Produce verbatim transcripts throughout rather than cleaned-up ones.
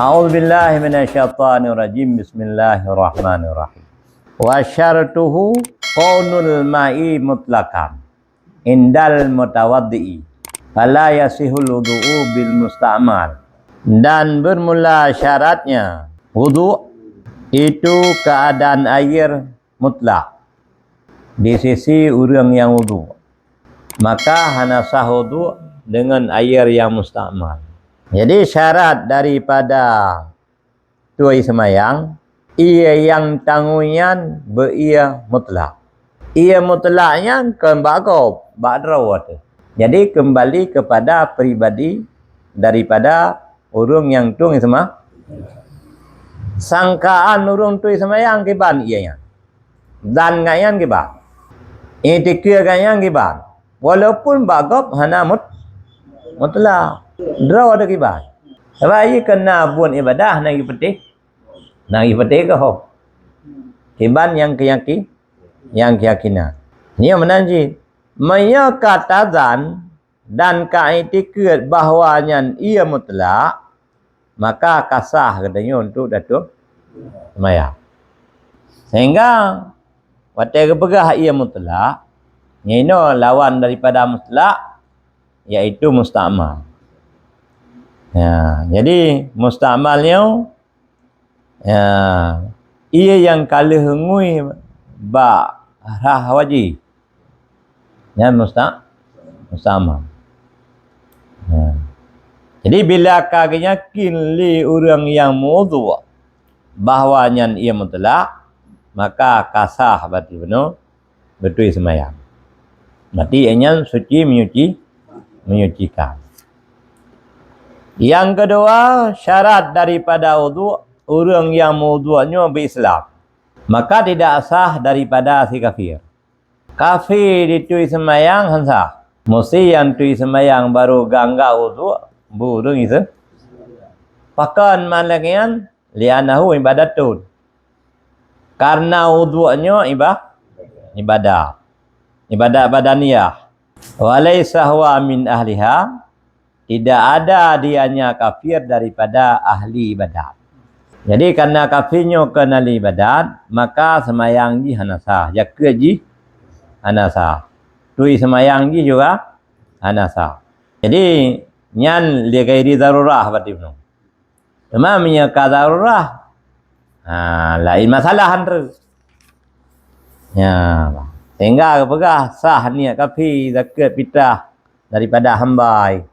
A'udzubillahi minasyaitonirrajim. Bismillahirrahmanirrahim. Wa syartuhu kaunul ma'i mutlaqan indal mutawaddi'i, fala yasihul wudu'u bil musta'mal. Dan bermula syaratnya wudu itu keadaan air mutlak di sisi ureuëng yang wudu, maka hana sah wudu dengan air yang musta'mal. Jadi syarat daripada tui seumayang, ie nyang tangui nyan beu ie mutlak. Ie mutlak nyan kon bak gob, bak droe teuh. Jadi keumbali keupada pribadi daripada ureuëng nyang tui seuma-, sangkaan ureuëng tui seumayang kiban ie nyan. Dan gobnyan kiban. Itikeuh gobnyan kiban. Walaupun bak gob hana mut-, mutlak. Droe teuh kiban. Sabab ie keunan buet ibadah hana geupeuteh, hana geupeuteh gob. Kiban nyang keuyaki-, nyang keuyakinan. Nyoe meunan cit. Meunyoe ka tazan dan ka itikeuet bahwa nyan ie mutlak, maka ka sah geutanyoe untuk datong seumayang. Sehingga watée geupeugah ie mutlak, nyan inoe lawan daripada mutlak, yaitu musta'mal. Ya, jadi musta'mal nyoe, ya, ie nyang ka lheueh ngui bak rhah wajéb. Nyan musta-, musta'mal. Ya. Jadi bila ka geuyakin lé ureuëng nyang meuwudu bahwa nyan ie mutlak, maka ka sah berarti bunoe beutôi seumayang. Berarti nyan suci menyuci, menyucikan. Nyang keudua, syarat daripada wudu, ureuëng nyang meuwudu nyoe beu Islam. Maka tidak sah daripada si kafir. Kafé ditui seumayang han sah. Musti nyang tui seumayang barô gangga wudu, beu ureuëng Islam. Pakon mangat nyan, li'annahu ibadatun. Karena wudu nyoe iba-, ibadah. Ibadat badaniyah. Wa laisa huwa min ahliha, tidak ada dianya kafir daripada ahli ibadat. Jadi karena kafé nyoe kon ahli ibadat, maka seumayang jih hana sah, jakeuet jih hana sah. Tui seumayang jih juga hana sah. Jadi nyan li ghairi darurah berarti bunoe. Teuma meunyoe ka darurah, ha, laén masalah han treuk. Ya, sehingga geupeugah sah niet kafé, zakeuet, fitrah daripada hamba.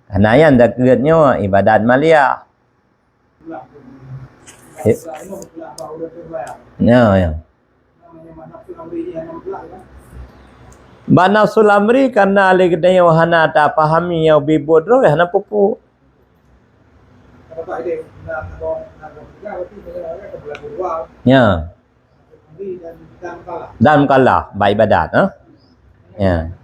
Karena nyan zakeuet nyoe ibadat maliyah. Ya, ya. Bak nafsul amri karena lé geutanyoe hana tapahami nyang bibot droe hana peue-peue. Ya. Dan mukallaf bak ibadat, ha? Ya.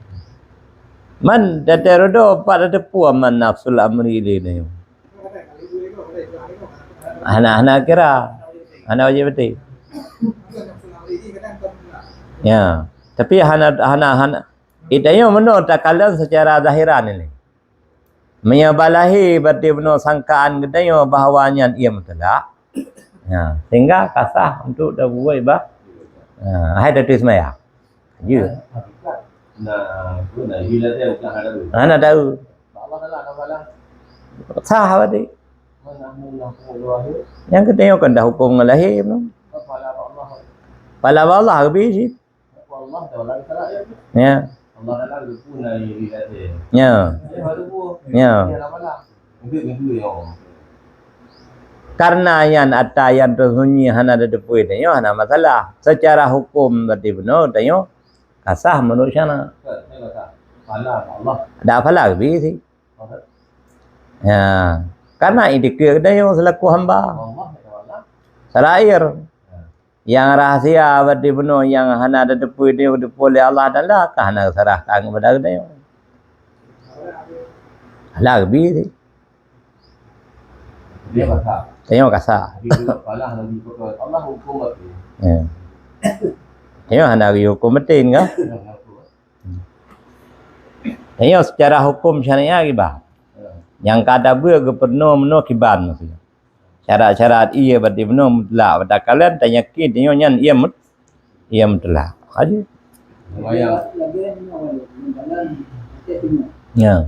Man, teurodoh pat tateupeue man nafsul amri lé nyoe. Hana, hana kira. Hana wajéb beutôi. Ya. Tapi hana, hana, hana. Geutanyoe meunoe takalon secara zahiran ini. Meunyoe bak lahé berarti bunoe sangkaan geutanyoe bahwa nyan ie mutlak. Ya. Sehingga ka sah untuk tabuet iba-, ya, hai tatui seumayang. Ya. Nah, itu nah, bila dia bukan ada. Hana tahu. Sah berarti. Nyang geutanyoe kon tahukôm ngon lahé, no? Pahala bak Allah geubri cit. Ya. Ya. Ya. Karena nyan ata nyang teusunyi hana tateupeue tanyoe hana masalah. Secara hukôm berarti bunoe tanyoe ka sah meunurot syara. Ada pahala geubri cit. Ya. Karena itikeuet geutanyoe selaku hamba. Sarair. Nyang rahsia berarti bunoe nyang hana tateupeue tanyoe, tateupeue lé Allah Taala, ka hana geusarahkan keupada geutanyoe. Alah geubri cit. Tanyoe ka sah. Ya. Tanyoe hana geuyue hukôm meuteun ka? Tanyoe secara hukôm syariat kiban. Nyang ka tabeuet geupeurunoe meunoe kiban maksudnya. Syarat-syarat ie berarti bunoe mutlak. Bak takalon tanyakin tanyoe nyan ie mut-, ie mutlak. Aja. Lumayan. Ya.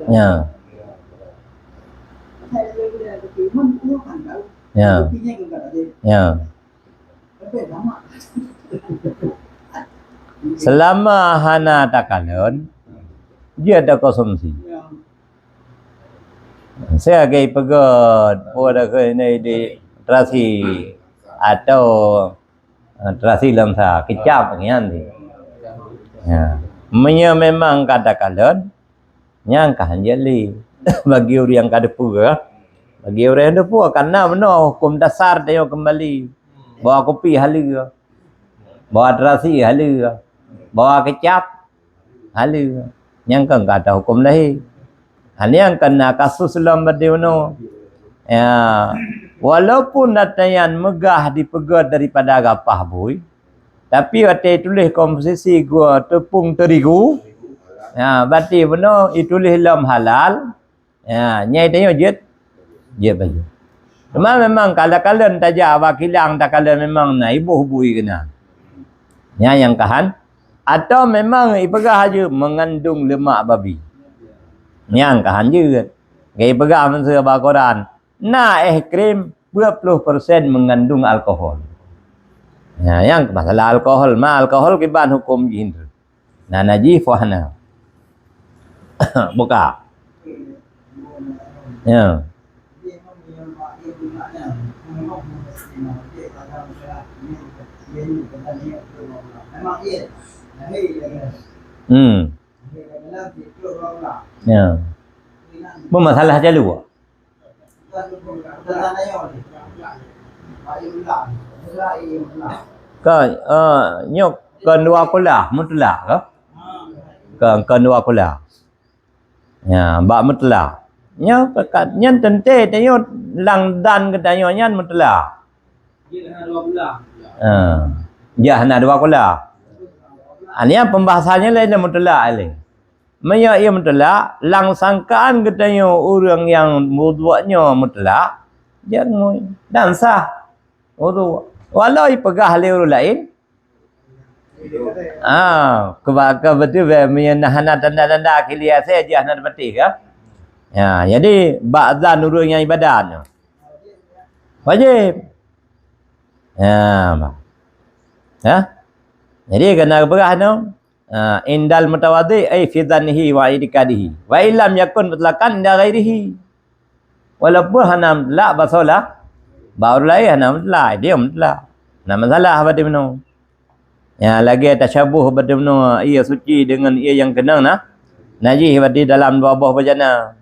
Ya. Ya. Ya. Selama hana takalon, jeuet takonsumsi. Saya gei peugöt, peue dah keu ini di terasi atau, eh, terasi lam sa, kecap nyan di. Ya. Meunyoe memang ka takalon, nyang ka hanjeuet lé. Bagi ureueng nyang ka teupeue, bagi ureueng nyang teupeue, karena bunoe huköm dasar tanyoe keumbali. Bahwa kupi haleue, bahwa terasi haleue, bahwa kecap haleue. Nyang kon ka tahuköm lahé. Ha, nyang kon na kasus lom badi unoe. Ya, walaupun ata nyan meugah dipeugöt daripada gapah bui, tapi watèe tuléh komposisi gua tepung terigu, ya, berarti bunoe ituléh lom halal. Ya, nyai tanyoe jeuet, jeuet baju. Cuma memang kalau kalon tajak bak kilang takalon memang na iboh bui keunan. Nyan nyang kahan. Atau memang ipeugah aja mengandung lemak babi. Nyang kahan jeuet. Gei peugah meuseu bak koran, na es krim dua puluh persen mengandung alkohol. Nah, nyang masalah alkohol, ma alkohol kiban huköm jih. Na najih puhana. Buka. Ya. Hmm. Ya. Bermasalah jalur. Ka, eh, nyoe kon dua kulah mutlak ke? Kon, kon dua kulah. Ya, bak mutlak. Nyoe pekat, nyan teuntèe tanyoe lam dan geutanyoe nyan mutlak. Ha. Jah hana dua kulah. Ha, nyan pembahasannya lain mutlak lain. Meunyoe ie mutlak, lam sangkaan geutanyoe ureueng nyang wudhuk nyoe mutlak, jangui dan sah wudhuk. Walau ipeugah lé ureueng laén, ah, keuba-, keubeutôi bèk meunyoe na hana tanda-tanda akhé asai jih hana teupatéh ka? Ya, jadi bak zan ureueng nyang ibadat nyoe wajéb. Ya, bah. Ya? Jadi kena peugah nyoe, ah, indal mutawaddi ai fi dzannihi wa i'tiqadihi. Wa illam yakun mutlaqan inda ghairihi. Walaupun hana mutlak basolah, bak ureueng laén hana mutlak, dia mutlak. Hana masalah bak dia meunoe. Ya, lagèe tasyabuh bak dia meunoe, ie suci dengan ie nyang keunong na, najih bak di dalam dua boh bejana.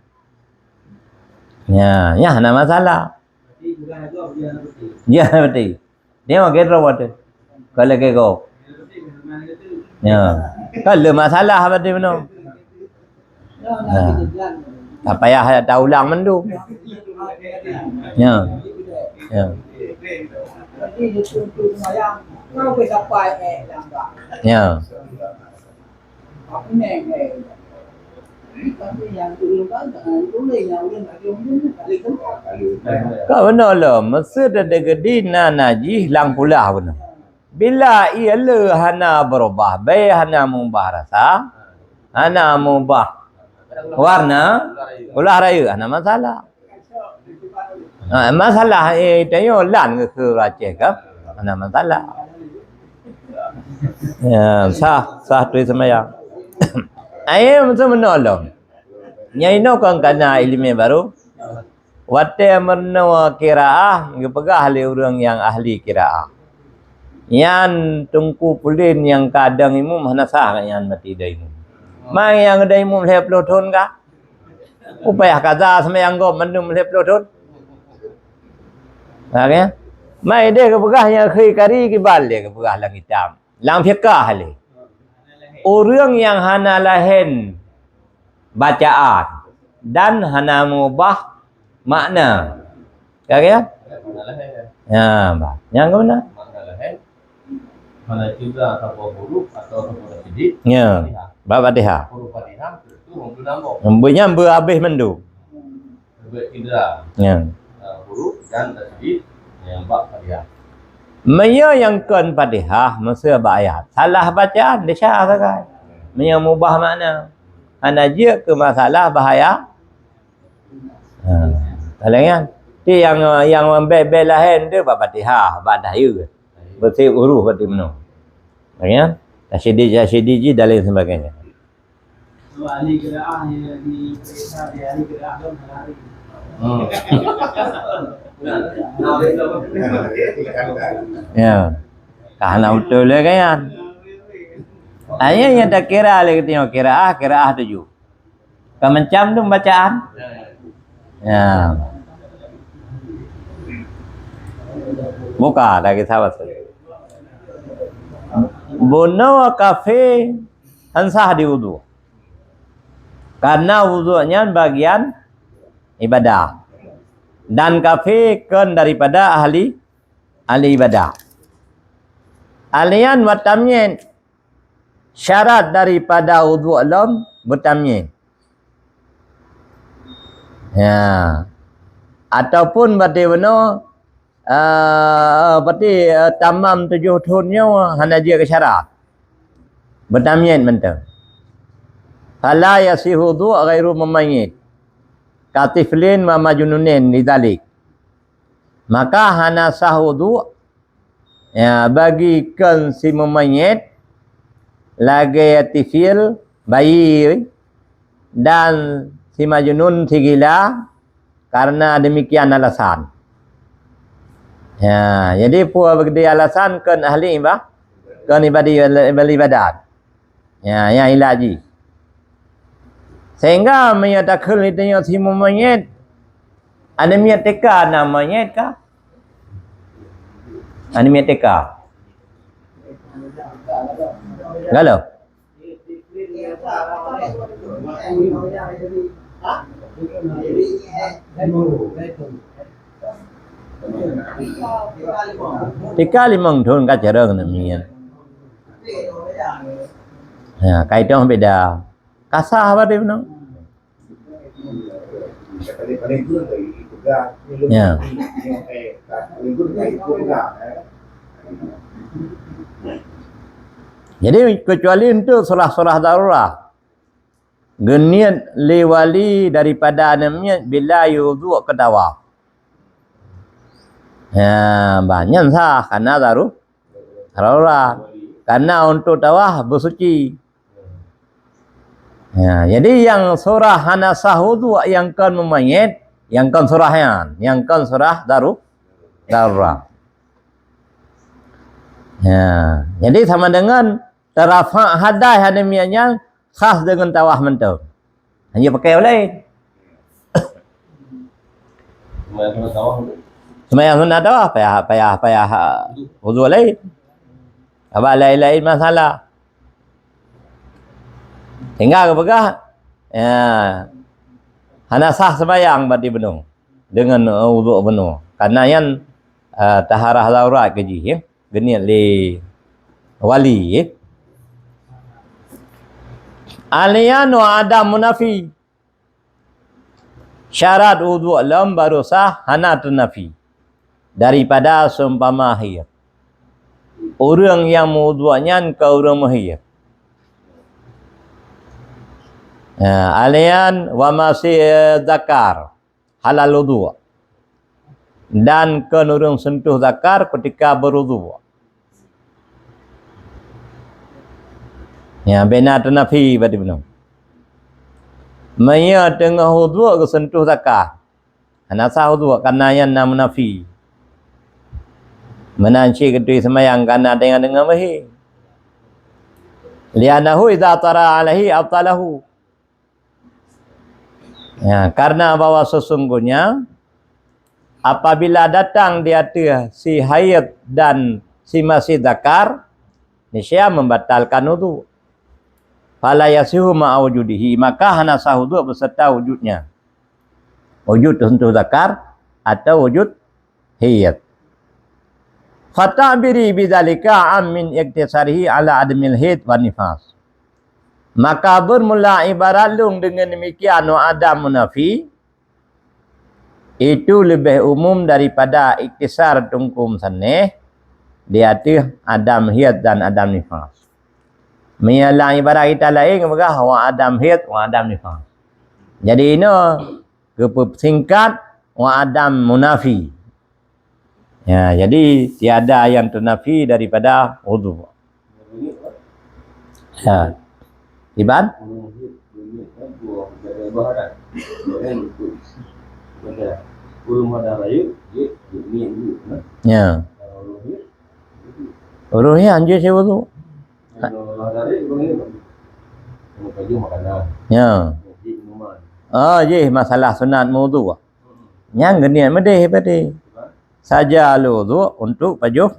Ya, ya hana masalah. Ya, betul. Dia makai robot tu. Kalau ke kau. Ya. Kan le masalah berarti benar. Ya. Tak payah taulang mandum. Ya. Ya. Ya. Ka beuna lom, meusé teudeungoe na najih lam kulah beuna. Bila ie le hana beurubah, bèe hana meubah rasa, hana meubah warna, kulah rayeuk hana masalah. Ha, masalah, eh, tanyoe lan keu, keu Aceh kan? Hana masalah. Ya, sah, sah turi seumayang. Ai, meunoe lom. Nyang inoe kon kana ileumèe barô. Watèe meurunoe qiraah, geupeugah lé ureueng nyang ahli qiraah. Nyan teungku pulen nyang ka dong imum hana sah nyan mati dong imum. Ma nyang dong imum lhèe ploh thon ka? Upayah kaza seumayang gob mandum lhèe ploh thon. Ha, kan? Mai deh geupeugah nyang kheun kari kiban lé geupeugah lam kitab. Lam fiqah lé. Ureueng nyang hana lahèn bacaan dan hana meubah makna. Ka, kan? Ya, bah. Nyang ke mana? Mana cedera saboh huruf atau saboh sidik. Ya. Fatihah. Bak Fatihah. Huruf Fatihah, itu memberi nambah. Memberi nyan beuhabéh mandum. Bak indra. Ya. Ah, huruf dan tajwid yang bak Fatihah. Meunyoe nyang kon Fatihah, meuseu bak ayat. Salah bacaan, desya sagai. Meunyoe mubah makna. Hana jeuet keu masalah bahaya. Ha, ta lé nyan. Ti nyang, nyang bèk-bèk lahé tu bak Fatihah, bak tahiyat. Beutôi urus bak ti meunoe. Ya. Tasyedid, tasyedid jih dan lain sebagainya. Hmm. Ya. Ka hana beutôi lé kan. Hanya nyang takira lé geutanyoe kiraah, kiraah tujoh. Ka macam tu bacaan. Ya. Buka lagi sahabat. Bunoe kafé han sah di wudu. Karena wudu nyan bagian ibadah. Dan kafé kon daripada ahli, ahli ibadah. Alian watam nyet syarat daripada wudu lom beutam nyet. Ya. Ataupun bati bunoe, eh, bati, eh, tamam tujoh thon nyoe hana jeuet keu syarat. Beutam nyet mantong. Fala yasihu wudu ghairu mumayyit. Katiflin wa majnunin lidzalik. Maka hana sah wudu, ya, bagi kon si mumayyit lagèe tifil, bayi, dan si majnun, si gila, karena demikian alasan. Ya, jadi peue bagi alasan kon ahli iba-, kon ibadi-, ahli ibadat. Ya, nyang ilat jih. Sehingga meunyoe takheun lé tanyoe si mumayyit, aneuk miet T K na manyét ka? Aneuk miet T K. Galo. T K limong thon ka carông aneuk miet. Ya, ka itong beda. Ka sah bak droeneuh. Ya. Jadi, kecuali untuk surah-surah darurat, geuniet lé wali daripada aneuk miet bila jiwudu keu tawaf. Ya, bah nyan sah, karena daru-, darurat. Karena untuk tawaf beusuci. Ya, jadi nyang surah hana sah wudu nyang kon mumayyit, nyang kon surah nyan, nyang kon surah daru-, darurat. Ya, jadi sama dengan tarafa' hadas aneuk miet nyan khas dengan tawaf mantong. Hanya pakai lain. Seumayang sunat tawaf, payah, payah, payah, ah, wudu lain. Abah lain-lain masalah. Sehingga geupeugah, ya, hana sah seumayang bak droeneuh dengan, eh, wudu bunoe. Karena nyan, eh, taharah darurat keu jih, ya. Geuniet lé wali, ya. Alian wa adam munafi. Syarat wudu lom baru sah hana teunafi daripada seumpama haid. Ureuëng nyang meuwudu nyan ka ureuëng meuhaid. Ya, alian wa masi dzakar halal wudu. Dan kon ureuëng sentuh zakar ketika berwudu. Ya, bina teunafi berarti bunoe. Meunyoe teungoh wudu geusentuh zakar, hana sah wudu karena nyan na munafi. Meunan cit geutui seumayang karena teungoh-teungoh meuhaid. Li'annahu idza tara alaihi abtalahu. Ya, karena bahwa sesungguhnya apabila datang di ateueh si haid dan si masi dzakar, niscaya membatalkan wudu. Fala yasihu ma'a wujudihi, maka hana sah wudu beserta wujudnya. Wujud sentuh dzakar atau wujud haid. Fata'biri bidzalika am min iktisarihi ala adamil haid wan nifas. Maka bermula ibarat lôn dengan demikian wa adam munafi, Itu leubeh umum daripada iktisar teungku meusaneh di ateueh adam haid dan adam nifas. Meunyoe lam ibarat kita laén geupeugah wa adam haid, wa adam nifas. Jadi inoe geupeusingkat wa adam munafi. Ya, jadi tiada yang ternafi daripada wudu. Ya. Iban? Ya. Ureueng nyan jih si wudu. Ya. Ah, jih masalah sunat wudu. Nyang geuniet meudeh berarti. Saja lôn wudu untuk pajoh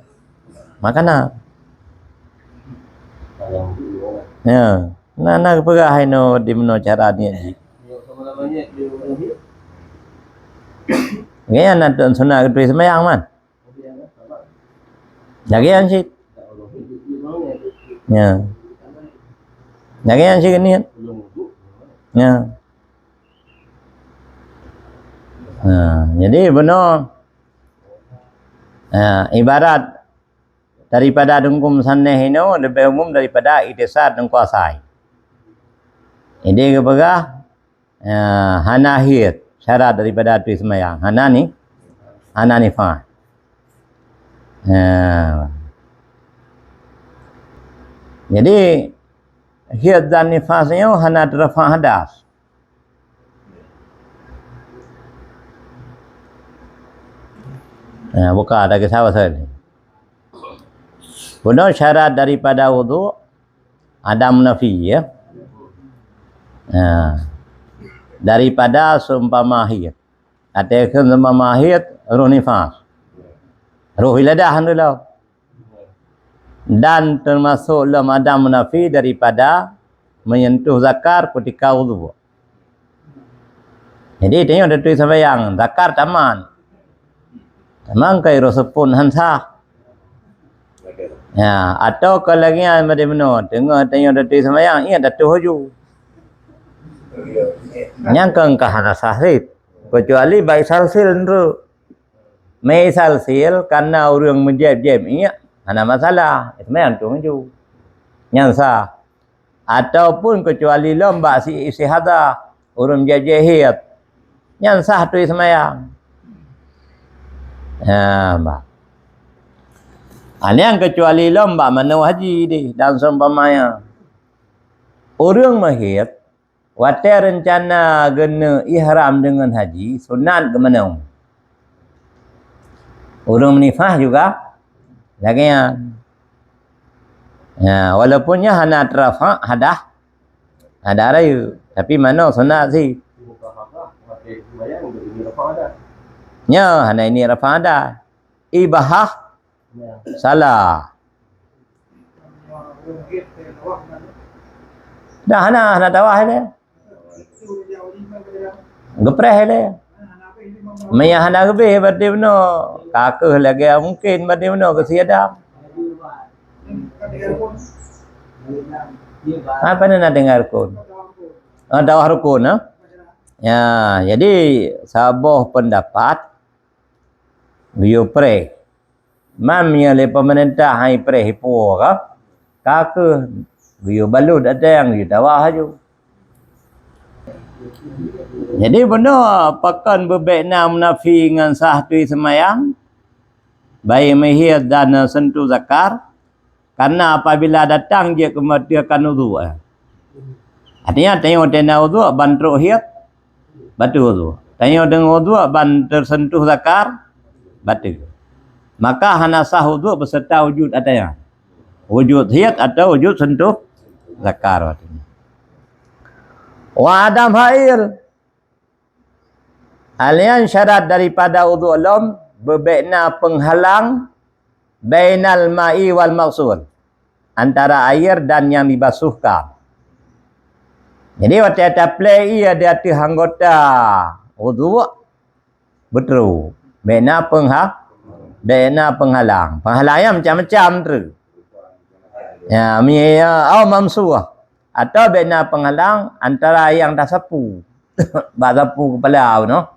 makanan. Ya. Na, na geupeugah inoe di meunoe cara niet jih. Gaya na teuh sunat geuturi seumayang man. Lagèe nyan cit. Ya. Lagèe nyan cit geuniet. Ya. Ha, jadi bunoe, ha, ibarat daripada teungku meusaneh inoe leubeh umum daripada iktisar teungku asai. Jadi geupeugah, ha, hana haid syarat daripada turi seumayang, hana ni, hana nifas. Ha. Jadi haid dan nifas nyoe hana teurafa hadas. Nah, buka ada kisah pasal ni. Bunoe syarat daripada wudu adam nafi, ya. Nah, daripada seumpama haid. Ateueh seumpama haid, roh nifas. Roh wiladah dulu. Dan termasuk lom adam nafi daripada menyentuh zakar ketika wudu. Jadi, tanyoe taturi seumayang, zakar taman. Taman kai roh seupôt han sah. Ya, atau keu lagèe nyan bagaimana? Teungoh tanyoe taturi seumayang, ingat tatuh laju. Nyang keu engkah hana sah cit. Kecuali bak isalsil nurut. Meuisalsil karena ureueng meujép-jép iék hana masalah, seumayang tueng ju. Nyan sah. Ataupun kecuali lom bak si istihadah, ureueng meujép-jép haid. Nyan sah turi seumayang. Ha, bah. Ha, nyan kecuali lom bak manoe haji deh dan seumpamanya. Ureueng meuhaid Watèe reuncana geuneuk ihram deungon haji, sunat geumanoe. Ureueng meunifah juga lagèe nyan. Ya, walaupun nyan hana teurafa hadah, hadah rayeuk, tapi manoe sunat sit. Nyan hana ini rafa hadah. Ibahah salah. Dah hana, hana tawaf ilèe. Geupreh ilèe. Meunyo hana geubeh berarti bunoe. Ka keuh lagèe mungken berarti bunoe keu si Adam. Apa ni nak dengar rukun? Ah, tawaf rukun, ah? Ya, jadi saboh pendapat geuyue preh. Man meunyoe lé peumeurintah han ipreh ipuwoe ka, ka keuh geuyue balot ateueh nyang geuyue tawaf laju. Jadi bunoe pakon beubèk na munafi ngon sah turi seumayang, baik meuhiéd dan sentuh zakar, Karena apabila datang jeuet keu bateue kan udhu, eh. Artinya, tanyoe teuh na udhu ban trok hiéd, bateue udhu. Tanyoe deungon udhu ban teusentuh zakar, bateue. Maka hana sah udhu beserta wujud atanya. Wujud hiéd atau wujud sentuh zakar, artinya. Wa adam hail. Alian syarat daripada udhu lom beubèk na peunghalang bainal ma'i wal maghsul, antara air dan yang dibasuhkan. Jadi, watèe taplè ié di ateueh anggota udhu, beutôi, bèk na peungha-, bèk na peunghalang. Peunghalang nyan macam-macam tu. Ya, mi-, ya, au mamsuh. Atau bèk na peunghalang antara nyang tasapu. Bak sapu keupala, noh.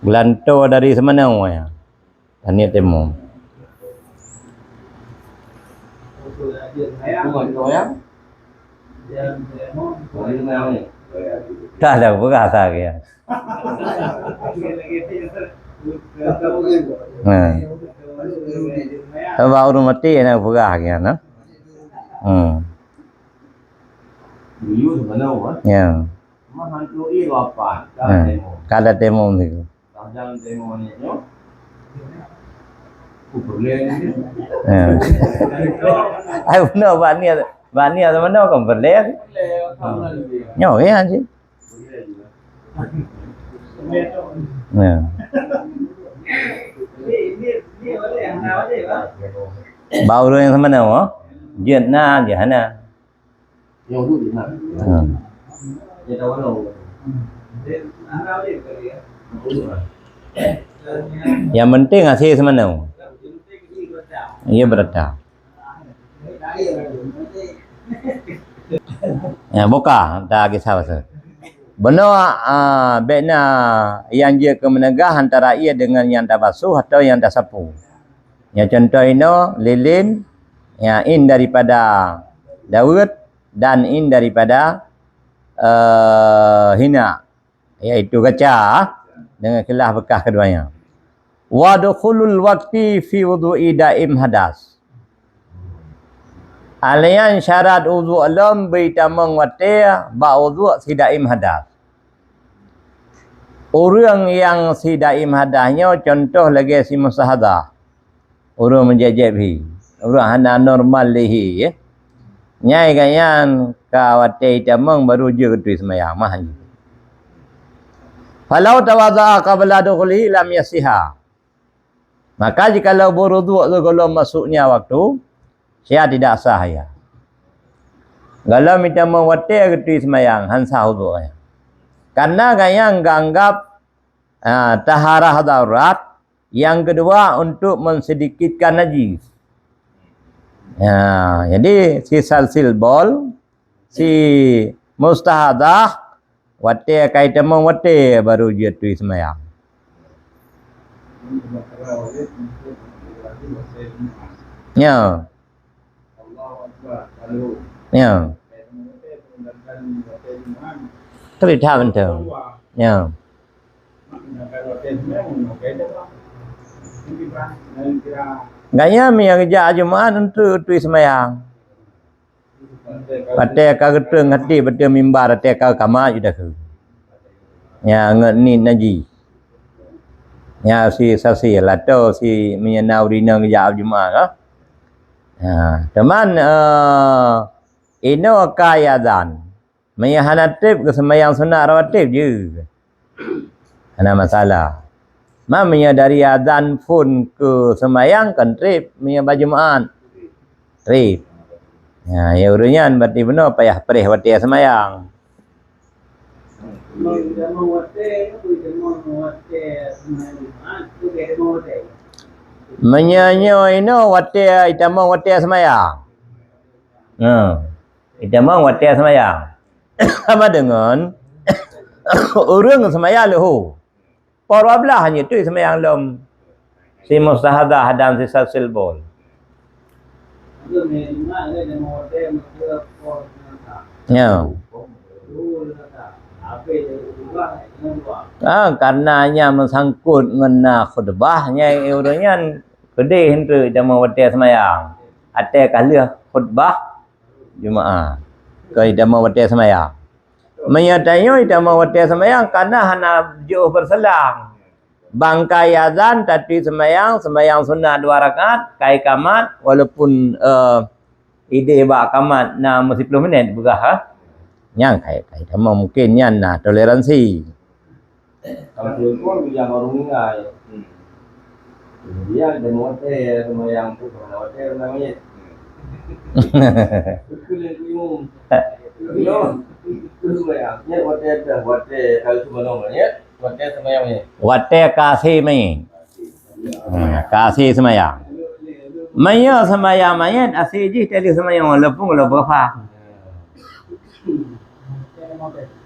Geulantoe dari seumanoe ya. Taniet teumo. Tak ada beurasa ya. Ha. Sebab ureueng maté na peugah lagèe nyan, nah. Hmm. Buyueng seumanoe, eh? Ya. Mah hantu i lapan, ka ha. Teumo. Ka teumo siku. Kadang teumo ni nyoe. Ku peureulèe ni. Ya. Ai beuna bak niat, bak niat seumanoe kan peureulèe. Nyoe ya sih. Ya. Bak ureueng nyang seumanoe, jeuet na, jeuet hana. Hmm. Nyang penting hase seumanoe. Iya beurata. Ya, buka, ta kisah pasal. Bunoe, ah, bèk na nyang jeuet keu meuneugah antara ié deungon nyang tabasuh atawa nyang tasapu. Nyoe contoh inoe, lilin, ya, in daripada Daud dan in daripada, eh, Hina, yaitu kaca, dengan khilaf beukah keduanya. Wa dukhulul waqti fi wudu'i daim hadas. Alayan syarat udhu lom beuitamong watée bak udhu si daim hadas. Ureuëng nyang si daim hadas nyoe contoh lagée si mustahadhah. Ureuëng meujéb-jéb hi. Ureuëng hana normal lé hi, ya. Nyai gobnyan ka watée itamong baru jeuet keu tui seumayang, mah nyoe. Falau tawadha'a qabla dukhulihi lam yasiha. Maka jikalau beuruduk sigohlom masuknya waktu, sia tidak sah ia. Gohlom itamong watée keu tui seumayang, han sah udhu nyan. Karena gobnyan geuanggap, ah, taharah darurat, yang kedua untuk mensedikitkan najis. Ya, jadi si salsil bol, si mustahadhah, watée ka itamong watée baru jeuet tui seumayang. Ya. Ya. Tapi that mantong. Ya. Gobnyan meunyoe geujak Jumaat untuk tui seumayang. Watée ka geutrön hati bak mimbar, watée ka kamat jih dah keu. Ya, ngon niet najis. Ya, si sasi lato si meunyoe na ureuëng inong geujak Jumaat ka. Ya, teuma, eh, inoe ka azan. Meunyoe hana treb, geuseumayang sunat rawatib jeuet. Hana masalah. Ma meunyoe dari azan phon keu seumayang kon treb meunyoe bak Jumaat. Treb. Nah, ya ureuëng nyan berarti bunoe payah preh watée seumayang. Meunyoe nyoe inoe watée itamong watée seumayang. Nah. Itamong watée seumayang. Sama deungon ureuëng seumayang leuhô. Poh dua blaih nyoe tui seumayang lom si mustahadhah dan si salsil bol. Ya. Ah, karena hanya meusangkot ngon na khutbah, nyai ureuëng nyan keudeh henteu itamong watée seumayang. Watée ka lheueh khutbah, Jumaat. Kon itamong watée seumayang. Meunyoe tanyoe itamong watée seumayang, kana hana jiôh beureuselang. Bangkai azan tatui seumayang, seumayang sunat dua rakaat, ka ikamat, walaupun, eh, ideh bak kamat na meusiploh minét beugah, ha? Nyang ka, ka itamong mungkin nyan na toleransi. Kalau telepon, bijang baru meninggal. Hmm. Dia ada motel, sama yang tu, sama motel, sama ni. Betul yang bingung. Betul, betul, ya. Ni motel dah, motel kalau tu mana, ya? Motel sama yang ni. Watée ka asie manyét. Ha, ka asie seumayang. Meunyoe seumayang manyét, asie jih teuh lheueh seumayang walaupun gohlom beugafar.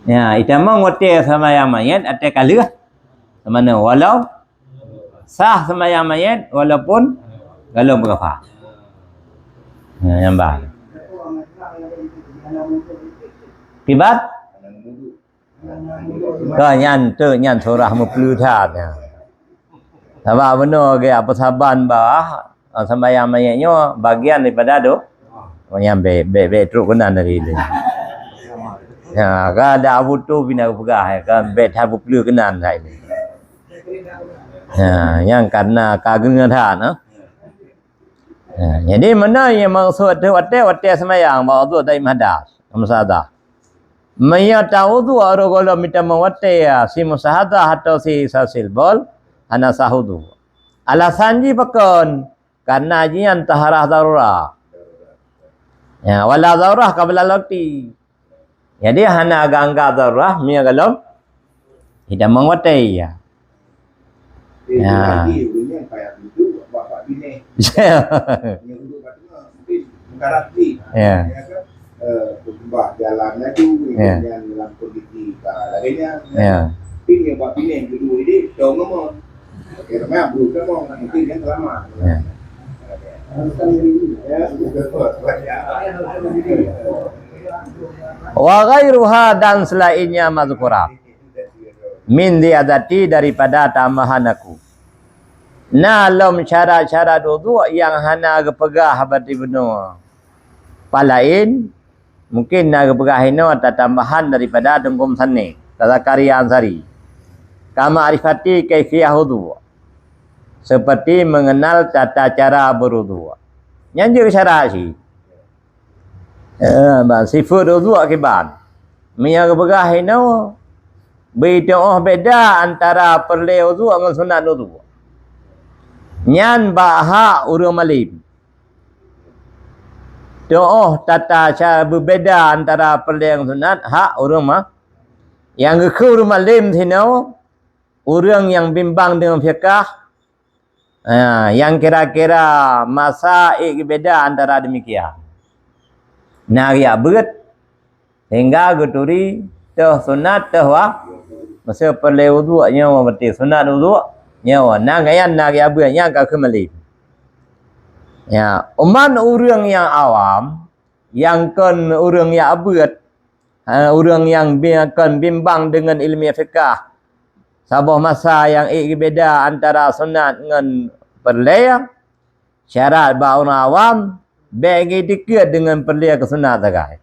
Ya, itamong watée seumayang manyét, watée ka lheueh seumanoe, walau sah seumayang manyét walaupun gohlom beugafar. Ya, nyang ba. Kibat? Ka nyan teuk nyan surah meupeuleueh that nyan. Sabab bunoe geuh apa saban bah, ah, seumayang manyét nyoe bagian daripada do-, oh, nyan bèk, bèk, bèk trok keunan dari ilèe. Ya, ka ada Abu Tu bina peugah, ya, ka bèk that meupeuleueh keunan that ilèe. Ya, nyang karena ka geungeue that, nah. Ya, jadi mana nyang maksud tu watée, watée seumayang, bak udhu daim hadas, mustahadhah. Meunyoe tawudhu roh gohlom mita meuwatée, si mustahadah atau si salsabil bawl, hana sah wudhu. Alasan jih pakon? Karena jih nyan taharah darurah. Ya, wala darurah qabla waqti. Jadi hana anggap-anggap darurah meunyoe gohlom mita meuwatée, ya. Eh, ya. Lagi, ureueng nyan payah duduk, bak-bak binèh. Ya. Yang duduk kat tengah, mungkin meukarat ni. Ya. Ya kan? Eh, berkembang jalan laju, ya, dengan dalam kondisi, ah, lagèe nyan. Ya. Tapi yang bak binèh duduk ini, dong ngomong. Oke, ramai belum ngomong, mungkin kan selamat. Ya. Ya, betul. Wa ghairuha, dan selainnya mazkurat. Min ziyadati, daripada tambahan aku. Na lom syarat-syarat wudhu nyang hana geupeugah bak Ibnu Palain, mungkin na geupeugah inoe tatambahan daripada Teungku Musannif, Zakaria Ansari. Ka ma'rifati kaifiyah wudhu, seperti mengenal tata cara berwudhu. Nyan jeuet syarat cit. Eh, ban sifeuet wudhu kiban. Meunyoe geupeugah inoe, beutu'oh beda antara peureulèe wudhu ngon sunat wudhu. Nyan bak hak ureueng malém. Tu'oh tata cara beubeda antara peureulèe ngon sunat, hak ureueng ma-, nyang geukheun ureueng malém sinoe, ureueng nyang bimbang deungon fiqah, ha, nyang kira-kira masa ék geubeda antara demikian. Na riyak beuet, sehingga geuturi teuh sunat, teuh wa-, masa peureulèe wudhu nyoe, berarti sunat wudhu nyoe. Na gaya na riyak beuet nyang ka keumalém. Ya, umat ureueng nyang awam, nyang kon ureueng riyak beuet, ha, ureueng nyang bi-, kon bimbang deungon ilmu fiqah, saboh masa nyang ék geubeda antara sunat ngon peureulèe, syarat bak ureueng awam, bèk geuiktikeuet deungon peureulèe keu sunat sagai.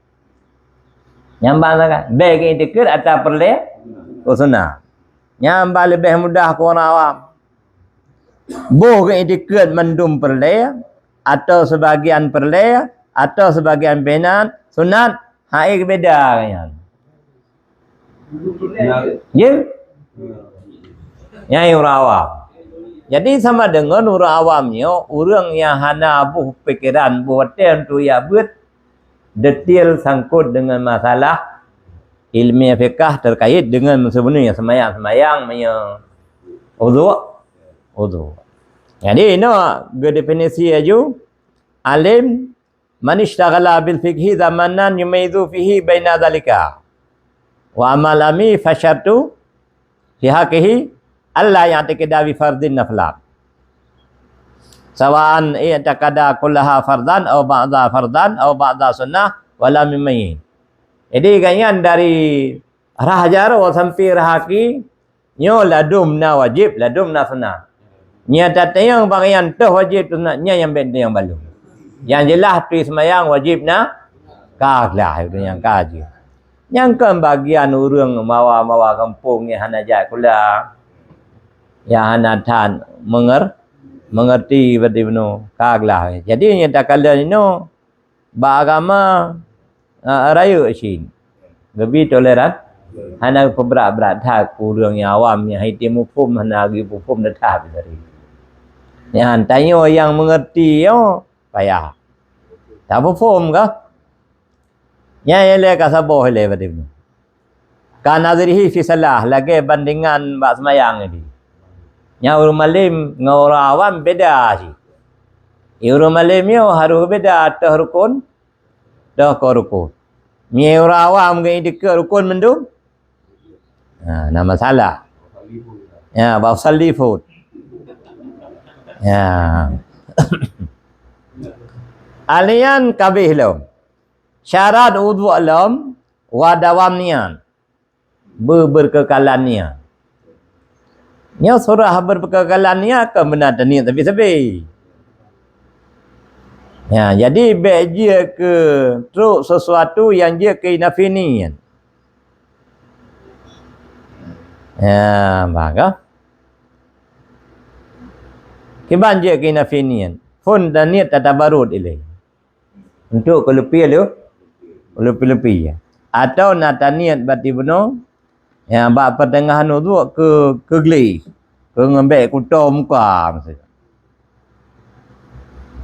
Nyan ban sagai, bèk geuiktikeuet atra peureulèe keu sunat. Nyan ban leubeh mudah keu ureueng awam. Boh geuiktikeuet mandum peureulèe, atau sebagian peureulèe, atau sebagian sunat, sunat, hai geubeda nyan. Ya? Nyang ureueng awam. Jadi sama deungon ureueng awam nyoe, ureueng nyang hana boh pikeran, boh watèe untuk jak beuet, detail sangkot deungon masalah ilmu fiqah terkait deungon meuseubeunoe seumayang-seumayang, meunyoe wudhu, wudhu. Jadi, inoe geudefinisi laju, alim, man ishtaghala bil fiqhi zamanan yumayyizu fihi baina dzalika. Wa amal ami fasyartu fi haqqihi alla ya'taqida bi fardhin naflan. Sawa'an i'taqada kullaha fardhan aw ba'dha fardhan aw ba'dha sunnah wa lam yumayyiz. Jadi, gobnyan dari rhah jaroe sampoe rhah gaki, nyoe ladum na wajéb, ladum na sunat. Nyang tatanyong bagian toh wajéb sunat, nyan nyang bèk tanyong balum. Nyang jeulaih turi seumayang wajéb na, ka glah, itu nyang ka jeuet. Nyang kon bagian ureueng mawa-mawa gampông nyang hana jak sikula, nyang hana that menger-, mengerti bak Ibnu, ka glah. Jadi, nyang takalon inoe, bak agama, a, rayeuk cit. Geubi toleran, hana peubrat-brat that keu ureueng nyang awam nyang hai tém muphom, hana geupeue muphom that-that tadi. Nyan, tanyoe nyang mengerti nyoe payah. Tapeupaham kah? Nyan ilèe ka saboh ilèe padum nyoe. Ka nadhrihi fi shalah, lagèe bandingan bak seumayang tadi. Nyang ureueng malém ngon ureueng awam beda cit. Ureueng malém nyoe harôh beda ateueh rukun, toh kon rukun. Meunyoe ureueng awam geuiktikeuet rukun mandum, ha, na masalah. Ya, bak usalli phôn. Ya. Alèh nyan ka abéh lom. Syarat wudhu lom, wa dawam niat. Beubeukeukalan niat. Nyoe surah beubeukeukalan niat kon meunan taniet sabe-sabe. Ya, jadi bèk jeuet keu trok sesuatu nyang jeuet keu inafi niet. Ya, bah ka. Kiban jeuet keu inafi niet. Phôn taniet tatabarut ilèe. Untuk keu leupie leu-, leupie-leupie. Atawa na taniet bak ié bunoe, ya, bak peuteungahan udhu keu, keu gleh, keu ngon bèk kuto muka, maksud.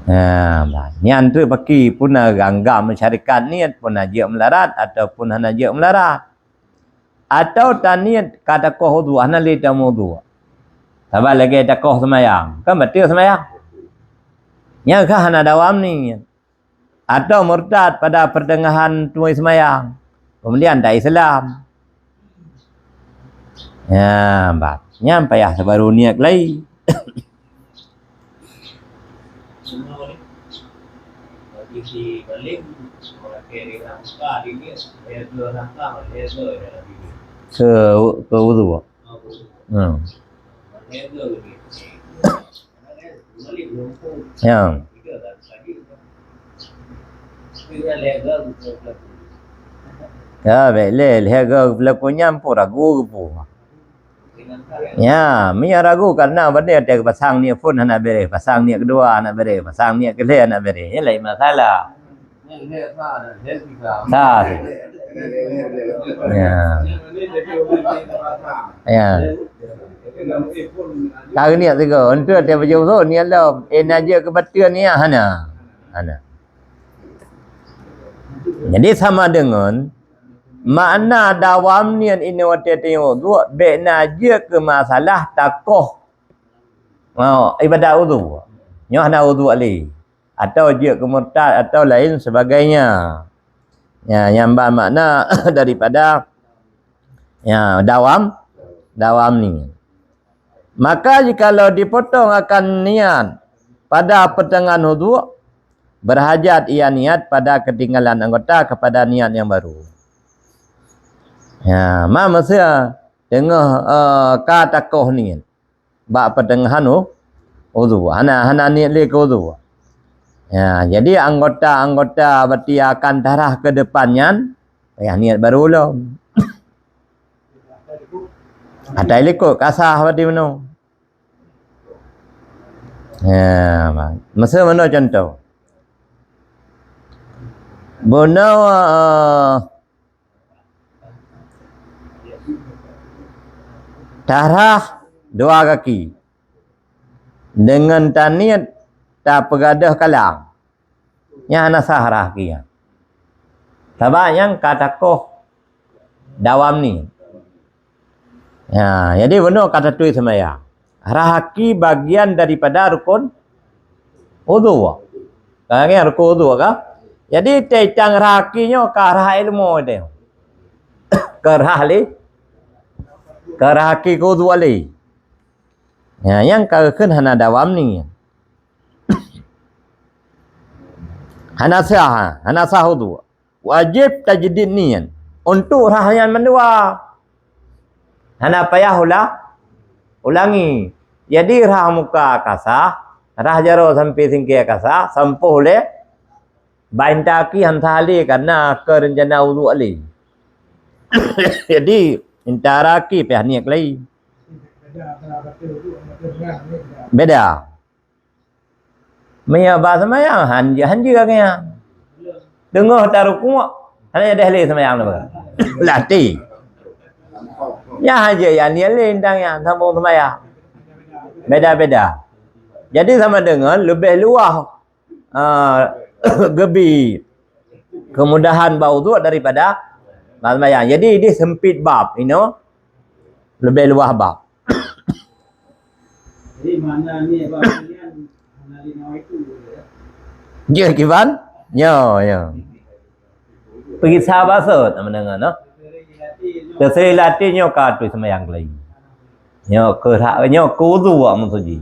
Ha, bah, nyan treuk pakri, peue na gam-gam meusyarikat niet, peue na jeuet meularat ataupun hana jeuet meularat. Atawa taniet ka takoh udhu, hana lé tameuudhu. Sabab lagèe takoh seumayang, kan bateue seumayang. Nyan ka hana dawam niet. Atawa murtad pada peuteungahan teumé seumayang, keumudian ta-Islam. Nyan, bah, nyan payah sabaru niet lé. Keu, keu udhu. Hmm. Ya. Ya, bèk lé, lhèe goe geupeuleupeu nyan pun ragu geupeu. Ya, meunyo ragu karena bak nyan teuh pasang niet phôn hana bèrèh, pasang niet keudua hana bèrèh, pasang niet keulhèe hana bèrèh. Nyan laén masalah. Sa. Ya. Ya. Ka niet sigoe, enteuk teuh bajeuet phôn niet lom. Eh, na jeuet keu bateue niet hana. Hana. Jadi sama deungon makna dawam niet inoe watèe teungoh udhu, bèk na jeuet keu masalah takoh, oh, ibadat udhu. Nyoe hana udhu lé. Atawa jeuet keu murtad atawa lain sebagainya. Ya, nyan ban makna daripada, ya, dawam, dawam niet. Maka jikalau dipotong akan niet pada peuteungahan udhu, berhajat ia niet pada keutinggalan anggota kepada niet nyang baru. Ya, ma meusé teungoh, eh, ka takoh niet bak peuteungahan u-, udhu. Hana, hana niet lé keu udhu. Ya, jadi anggota-anggota bak ié akan tarhah keu depan nyan, payah niet baru lom. Ata ilikot ka sah bak ié bunoe. Ya, meusé meunoe contoh. Bunoe, eh, tarhah dua kaki. Deungon taniet tapeugadôh kalang. Nyan hana sah rhah kaki nyan. Sabab nyan ka takoh dawam niet. Ya, jadi bunoe ka taturi seumayang. Rhah kaki bagian daripada rukun udhu. Ka nyan rukun udhu ka? Jadi, teuitang rhah kaki nyoe ka rhah ilmu teuh. Ka rhah lé, ka rhah kaki keu udhu lé. Ya, nyan ka kheun hana dawam niet. Hana sah, hana sah udhu. Wajéb tajdid niet untuk rhah nyan mandua. Hana payah ula-, ulangi. Jadi rhah muka ka sah, rhah jaroe sampoe singkée ka sah, sampôh lé, bak inta kaki han sah lé karena keu reuncana udhu lé. Jadi inta kaki payah niet lé. Beda. Meunyoe bak seumayang, han jeuet, han jeuet lagèe nyan. Teungoh tarukuk, hana jadeh lé seumayang lé. Latih. Nyan han jeuet, ya niet lé teuntang nyan, sambông seumayang. Beda-beda. Jadi sama deungon leubeh luwah, ah, geubi keumudahan bak udhu daripada bak seumayang. Jadi idéh seumpit bab, inoe leubeh luwah bab. Jadi, makna ni, Abang, ni kan, hana lima itu, ya. Jeuet kiban? Nyo, nyo. Peugisa baseut, nama deungon, no? Teuseri latih nyoe ka ateueh seumayang keulayi. Nyoe keu hak, nyoe keu udhu awak meusuji.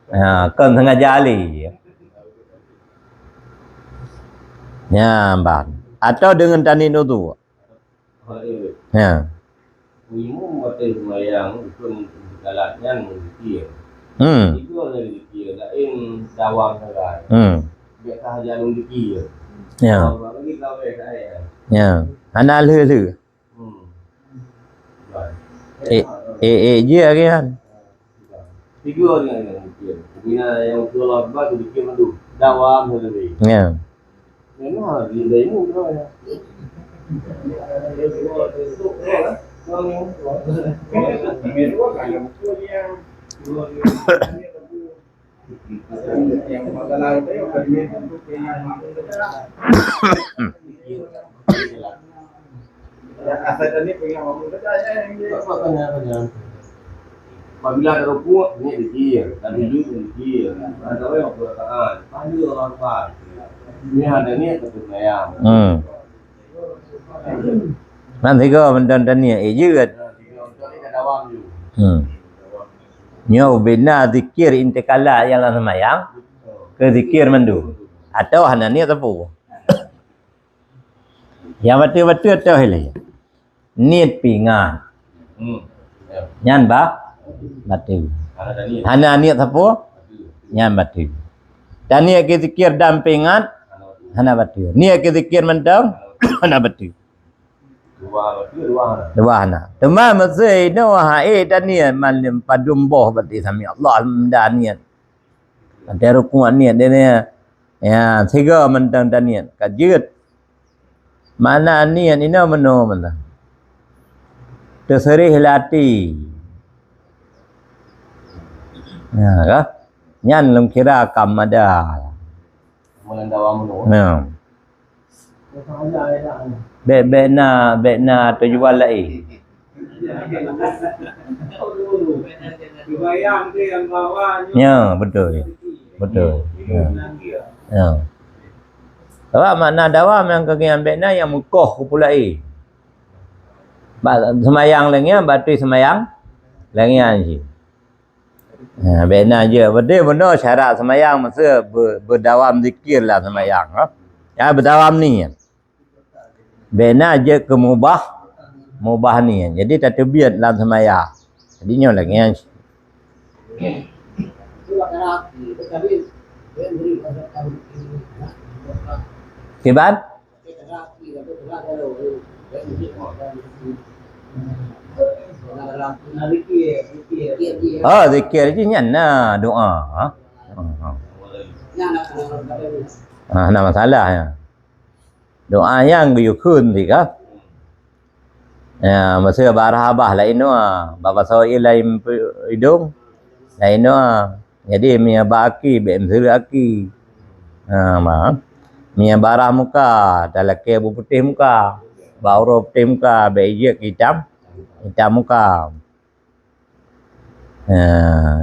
Ha, kon sengaja lé. Nyan ban. Atau deungon taniet udhu. Ya. Imum watèe seumayang, ukheun salat nyan zikir. Hmm. Tiga nyan zikir, laén dawam sagai. Hmm. Biasa saja lôn zikir. Ya. Dawam lagi kawé saya. Ya. Hana lheueh-lheueh. Hmm. Eh, eh, eh, jeuet lagèe nyan. Tiga nyan yang zikir. Bila yang Allah Akbar tu zikir madu. Dawam saja. Ya. Memang dia ilmu tu ya. Apabila ada rukuk, niat zikir. Dan sujud, zikir. Dan tarawih, waktu rakaat. Pahala orang lupa. Ini ada niat satu sembahyang. Hmm. Nan sigoe mantong taniet, eh, jeuet. Hmm. Nyoe bina zikir intikalat nyang lam seumayang keu zikir mandum. Atau hana niet sapeue. Nyang bateue-bateue toh ilée. Niet pingan. Hmm. Ya. Nyan ba-, bateue. Hana niet. Hana niet sapeue? Bateue. Nyan bateue. Dan niet keu zikir dan pingan, hana bateue. Niet keu zikir mantong, hana bateue. Dua bateue, dua hana. Dua hana. Teuma meusé inoe hai taniet mandum padum boh bateue sami Allah dan niet. Ada rukuk niet dia ni. Ya, sigoe mantong taniet. Ka jeuet. Mana niet inoe meunoe mantong. Teuseurih lati. Ya, ka? Nyan lôn kira kam mada. Meunan dawa meunoe. Ya. Bèk, bèk na, bèk na tujuan laén. Ya, beutôi. Beutôi. Ya. Ya. Sabab makna dawam nyang keu nyan bèk na nyang meukoh keu peue laén. Bak seumayang lagèe nyan, bateue seumayang lagèe nyan cit. Ha, bèk na jeuet. Berarti bunoe syarat seumayang meusé be-, beudawam zikir lam seumayang, ha. Ya, beudawam niet. Bèk na jeuet keu mubah, mubah niet. Jadi tateubiet lam seumayang. Jadi nyoe lagèe nyan. Kiban? Oh, zikir jih nyan na doa. Ha? Ha, ha. Ha, hana masalah nyan. Doa nyang geuyue kheun teuka. Ya, meusé bak rhah babah laén doa, bak basoe laén idong laén doa. Jadi meunyo bak aki, bèk meuseureuk aki. Ha, ma. Meunyo bak rhah muka, talakèe beuputéh muka. Bak uroe putéh muka, bèk jeuet keu itam, itam muka. Ha,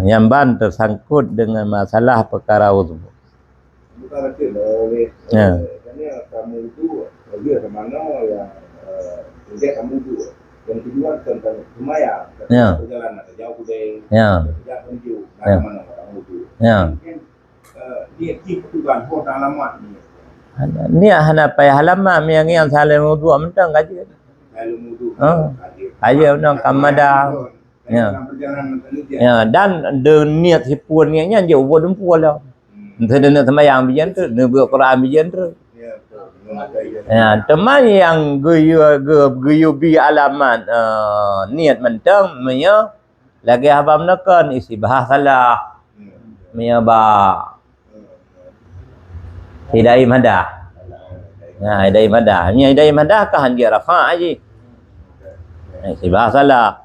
nyan ban teusangkot deungon masalah peukara udhu. Bukan betul, eh, Ya. eh, kerana kamu itu, eh, dia sama nama yang, eh, dia kamu itu. Yang kedua tentang semaya, Ya. perjalanan jauh deh. Ya. Sejak menuju, Ya. mana mana kamu itu. Ya. Mungkin, eh, dia cip tu kan, oh, alamat ni. Niet hana payah alamat, meunyo ngieng saleuem udhu mantong ka jeuet. Saleuem udhu, Ah. ka jeuet. Ka jeuet mantong, kam mada. Ya. Dalam perjalanan kerja. Ya, dan de niet sipuen niet nyan jeuet ubak dumpeue lom. Hmm. Entah de neuk seumayang bijan tu, neuk beuet Quran bijan tu. Ya, betul. Memang ada yang Ya, teuma nyang geuyue, ge-, geuyue bi alamat, eh, niet mantong, meunyo lagèe haba meunokon isi bahas salah. Hmm. Meunyo ba Hidayah madah. Nah, hidayah madah. Meunyo hidayah madah ka hanjeuet rafa' jih. Eh, sibah salah.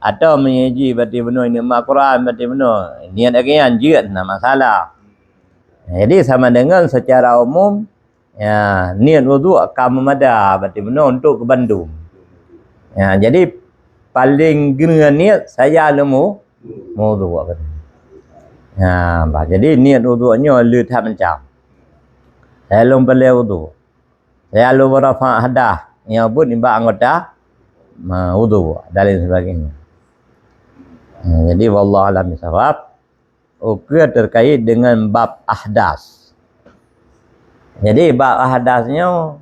Atau meunyo jih bati bunoe, ineuk mat Quran bati bunoe, niet lagèe nyan jeuet, na masalah. Jadi sama dengan secara umum, ya, niet wudhu ka meumada bati bunoe untuk keu bandum. Ya, jadi paling geuneue niet saya leumu Mawdu' apa tu? Ha, bah, jadi niet udhu nyoe le that macam. Saya lôn peureulèe udhu. Saya lôn beurafa' hadas nyang buet nibak anggota, ma, udhu dan lain sebagainya. Ha, jadi wallahu a'lam bishawab. Ukeue terkait dengan bab ahdas. Jadi bab ahdas nyoe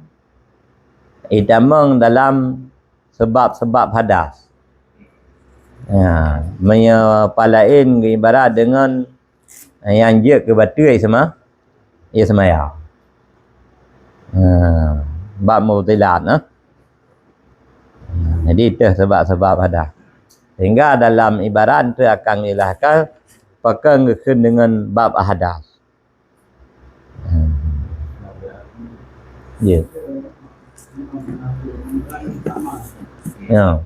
itamong dalam sebab-sebab hadas. Ya, meunyoe palaén geuibarat deungon nyang jeuet keu bateue seuma-, ya, seumaya. Ha, bab mubtilat, eh. Jadi, itu sebab-sebab hadas. Sehingga dalam ibarat tu akan dijelaskan pakon geukheun deungon bab hadas. Hmm. Ya. Ya.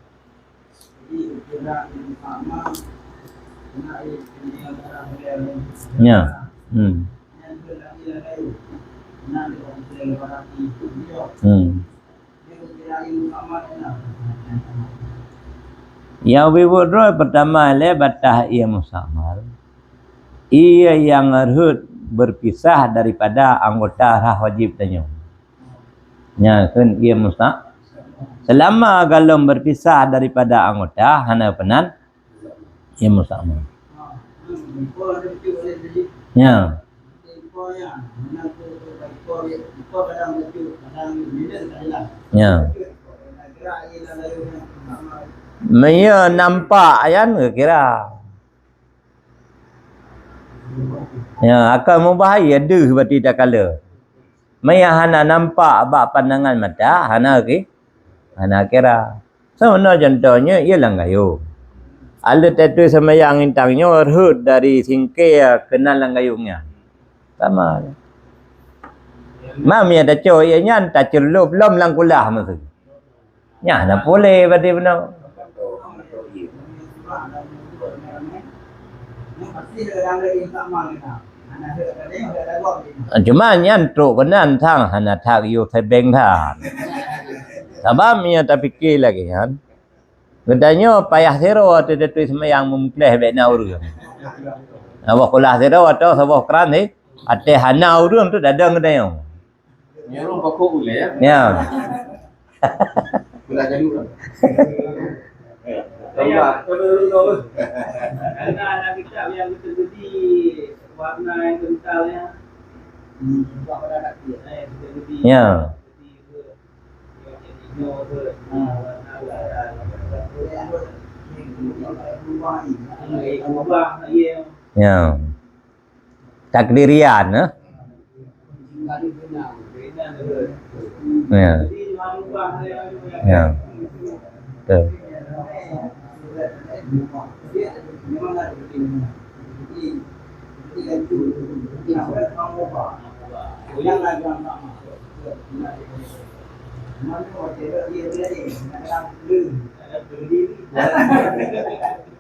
Ya. Hmm. Hmm. Nyang ubit-ubit droe, peutama lé bataih ié mustakmal, ié nyang rhot beupisah daripada anggota rhah wajéb tanyoe. Nyan kheun ié musta-, seulama golom beupisah daripada anggota, hana peunan ié mustakmal. Ya. Ya. Meunyoe nampak nyan geukira. Ya, akan mubah ié deuh berarti takalon. Meunyoe hana nampak bak pandangan mata, hana ki-, hana kira. Sama na contoh nyoe, ié lam gayông. Aleuh taturi seumayang intan nyoe rhot dari singkée keunan lam gayông nyan. Sama. Mam nyang tacok ié nyan taceulop lom lam kulah meusu. Nyan hana puléh berarti bunoe. Cuma nyan trok keunan sang hana that yue seubeng that. Sabab meunyoe tapike lagée nyan, geutanyoe payah sidroe teuh taturi seumayang meumeupleh bék na ureuëng. Saboh kulah sidroe atau saboh kran si, até hana ureuëng tu dadong geutanyoe. Nyuruh pokok ulée, ya? Ya. Pula jadi urang. Ya. Karena ada kitab yang terjadi warna yang kental, ya. Hmm. Buat pada kaki, eh, terjadi. Ya. Ya. Takdirian, eh? Ya. Ya. Betul.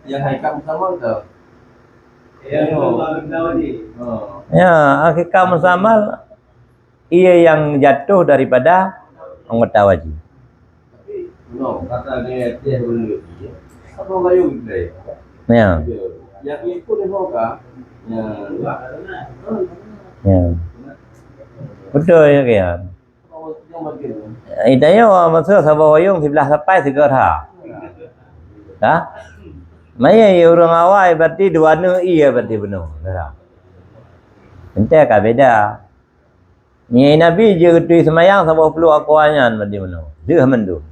Yang hakikat mustakmal tu. Ya, ya, hakikat mustakmal, ié nyang jatuh daripada anggota wajib. Tapi, no, kata dia, dia boleh, apa lain dia? Ya. Yang ikut dia mau kah? Ya. Ya. Betul ya, Kian. Ita nyoe masa saboh wayong siblah sapai sigoe rha. Ha? Maya ureuëng awai berarti dua neu ié berarti bunoe. Ha. Ente ka beda. Nyan Nabi jeuet geuturi seumayang saboh ploh akoe nyan berarti bunoe. Deuh mandum.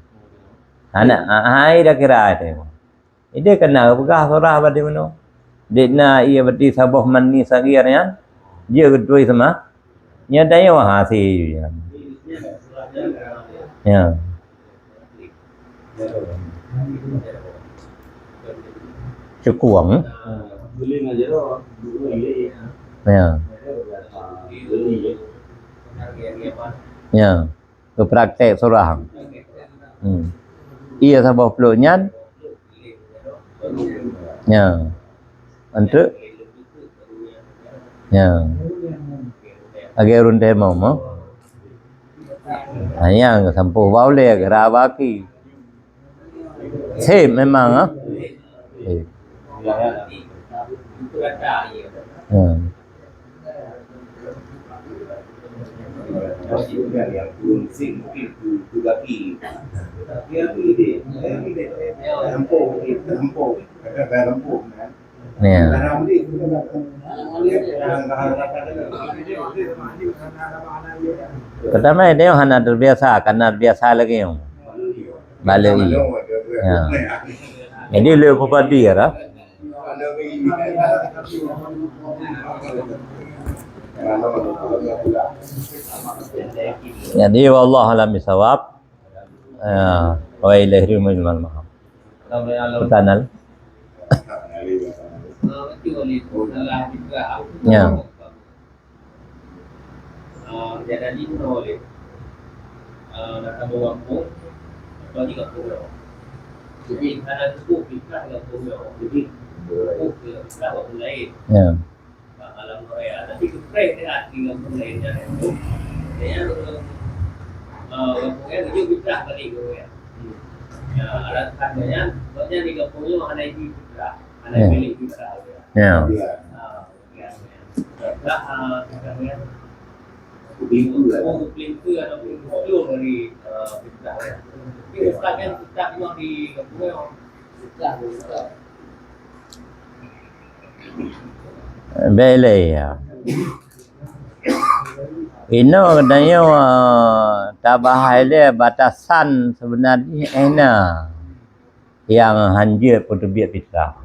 Anak, hai dah kira ite. Ideh kana peugah surah badi meunoe. Dek na ié badi saboh mani sagier nyan, jeuet geuturi seuma-, nyan tanyoe hase nyan. Ya. Cukuang. Ya. Ya. Geupraktek surah. Hmm. Ié saboh ploh nyan. Ya. Untuk? Ya. Lagée ureuëng teurimong, ha? Ha, nyang sampôh bak ulée, geura bak aki. Sép memang, ha? Sép. Hmm. Ya. Pertama, dia hana terbiasa, karena terbiasa lagi. Balik. Ya. Jadi, le peupadir, ah. Jadi, wallahu a'lam bishawab. Ya, wa ilaihi hurja'un. Pertanyaan. Ya. Ah, nak saboh gampông, atau di gampông nyoe. Jadi, hana cukup fitrah gampông nyoe. Jadi, cukup ke fitrah gampông lain. Ya. Bak alam raya. Tapi, gepreh dia di gampông lain nyan. Dia, eh, gampông nyan, dia fitrah balik ke orang. Ya, alasan dia, dia di gampông nyoe hana isi fitrah. Hana Ya. milik fitrah dia. Ya. Ah, ya, ya. Fitrah, ah, fitrah dia. Bèk lé, ya. Inoe geutanyoe, eh, tabahai lé batasan seubeuna jih, eh, na. nyang hanjeuet peuteubiet fitrah.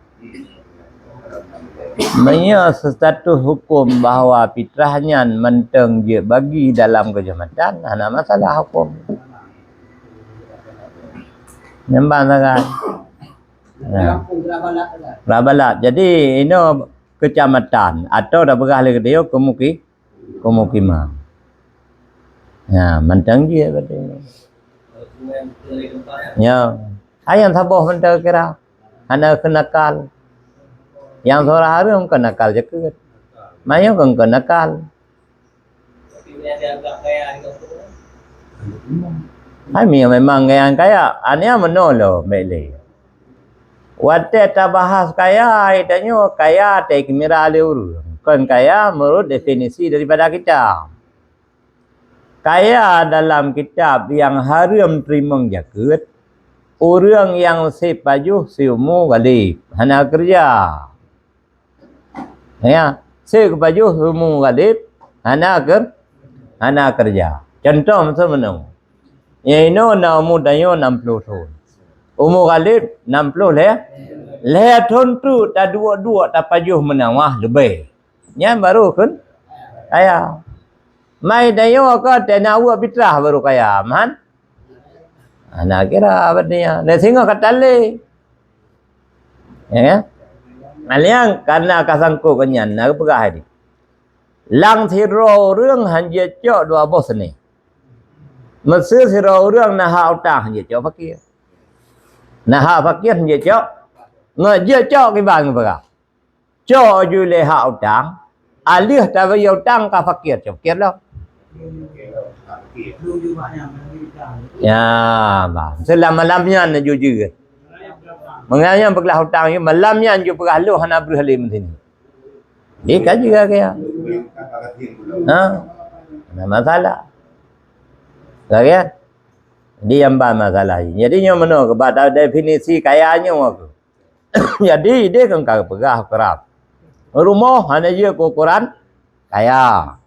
Meunyoe status huköm bahwa fitrah nyan mantong jeuet bagi dalam keuseumatan, hana masalah huköm. Nyan ban sagai. Nah. Rabalat. Jadi, inoe keucamatan atau tapeugah lé geutanyoe keumuki-, keumukimah. Nah, mantong jeuet berarti. Ya. Hai nyang saboh mantong kira. Hana keu nakal. Nyang seurah hareuem keu nakal jakeuet. Manyang keu, keu nakal. Hai mi memang nyang kaya. Ania meunoe lom, bèk lé. Watèe tabahas kaya, tanyoe kaya teukeumira lé ureueng. Kon kaya meunurot definisi daripada kita. Kaya dalam kitab nyang hareuem teurimong jakeuet, ureueng nyang sép pajoh siumu galeb, hana keureuja. Ya, sép pajoh siumu galeb, hana keur-, hana keureuja. Cuntoh miseu meunoe. Nyang inoe na umu tanyoe nam ploh thon. Umu galeb nam ploh lhèe, lhèe thon teuk taduek-duek tapajoh meunawah leubeh. Nyan baru kon kaya. Mai tanyoe ka teunaweuk fitrah baru kaya, man? Hana kira bak nyan. Dan singoh ka talé. Ya kan? Aliang karena ka sangkot ngon nyan, na geupeugah tadi. Lam sidroe ureueng han jeuet cok dua boh seunih. Meuseu sidroe ureueng na hak utang han jeuet cok fakir. Na hak fakir han jeuet cok. Ngon jeuet cok kiban geupeugah. Cok ju lé hak utang, a lheueh tabayeue utang ka fakir, cok fakir lom. Ya, bah. Seulam malam nyan ju jeuet. Meungan nyan peugah utang ju, malam nyan ju peugah lôn hana breuh lé meusinan. Di ka jeuet kaya. Ha? Hana masalah. Lagèe? Di nyang ban masalah. Jadi nyoe meunoe keuh bak definisi kaya nyoe keuh. Jadi, idéh kan ka geupeugah keurab. Rumoh hana jeuet keu ukuran kaya.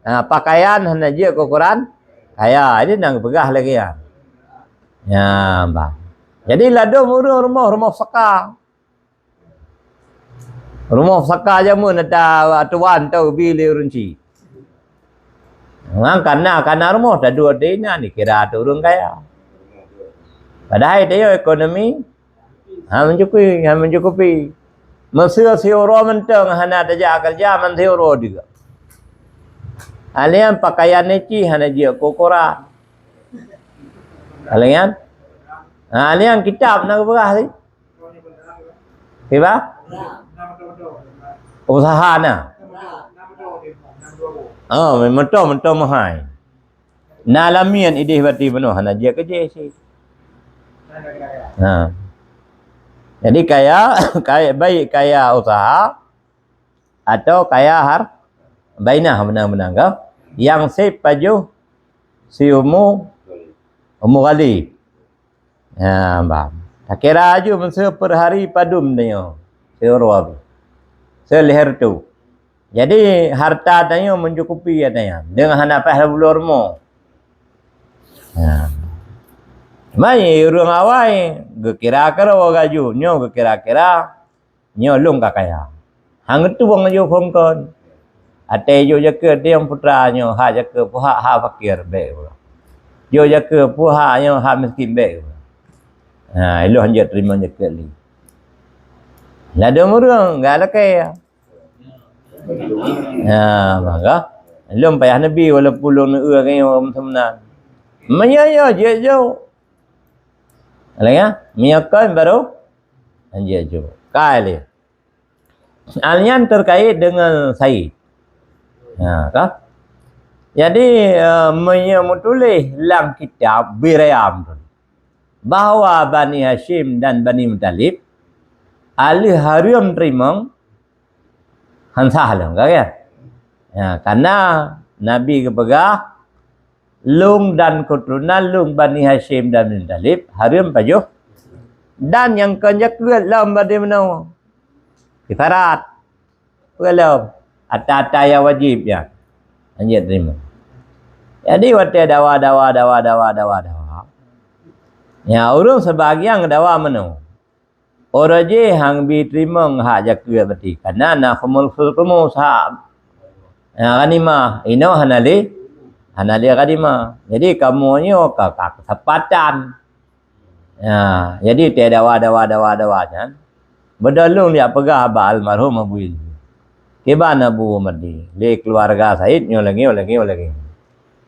Ha, pakaian hana jeuet keu ukuran kaya. Jadi, na geupeugah lagèe nyan. Nyan, bah. Jadi, ladôm ureueng rumoh, rumoh saka. Rumoh saka jameun ata atuan tau bi lé ureueng chik. Nyan kana, kana rumoh taduek di inan dikira ureueng kaya. Padahai tanyoe ekonomi Ha, mencukupi, ha, mencukupi. Meuseu siuroe mantong hana tajak keureuja, man siuroe juga. Alian pakaian nyan cit hana jeuet keu ukuran. Alian? Ha, alian kitab na geupeugah tadi. Kiba? Usaha na. Oh, meuto, meuto meuhai. Na lamian idéh bati bunoe hana jeuet keu jih cit. Ha. Jadi kaya, kaya, baik kaya usaha atau kaya har-, bainah meunan-meunan ka. Nyang sép pajoh siumu, umu galib. Ya, bah. Takira aju meuseu per hari padum tanyoe. Siuroe. Seulheueh reutôh. Jadi, harta tanyoe mencukupi, ya, tanyoe. Deungon hana paih buleuen rumoh. Ya. Mai ureueng awai, geukira keudroe gaju, nyoe geukira-kira, nyoe lôn ka kaya. Han geutueng aju phon kon. Até jok jakeuet tieng putra nyoe, hak jakeuet peuhak, hak fakir bèk. Jok jakeuet peuhak nyoe, hak miskin bèk. Ha, ilôn han jeuet teurimong jakeuet lé. Ladôm ureueng, gak lakèe. Ya, maka lôn payah neubi walaupun lôn neueu keu nyoe meunan. Meunyoe yo jeuet jok. Lagèe nyan, meunyoe kon baru jeuet jok. Ka lé. Hal nyan terkait dengan said. Ha, ka? Jadi, eh, meunyoe meutuléh lam kitab Birayam tu, bahwa Bani Hasyim dan Bani Muthalib, aleuh hareuem teurimong, han sah lom, ka, kan? Ya, karena Nabi geupeugah, "Lôn dan keuturonan lôn Bani Hasyim dan Bani Muthalib hareuem pajoh." Dan nyang kon jakeuet lom bak di meunoe. Kifarat. Peue lom? Ata-ata nyang wajéb nyan. Hanjeuet teurimong. Jadi watèe dawa, dawa, dawa, dawa, dawa, dawa. Ya, ureueng sebagian dawa meunoe. Uroe jih han bi teurimong hak jakeuet berarti. Karena na khumul khumus hak. Ya, ghanimah. Inoe hana lé, hana lé ghanimah. Jadi kamoe nyoe ka, ka keusempatan. Ya, jadi teuh dawa, dawa, dawa, dawa nyan. Beudôh lôn jak peugah bak almarhum Abu Ilmi. Kiban Abu Mahdi, lé keuluwarga Said nyoe lagèe, lagèe, lagèe.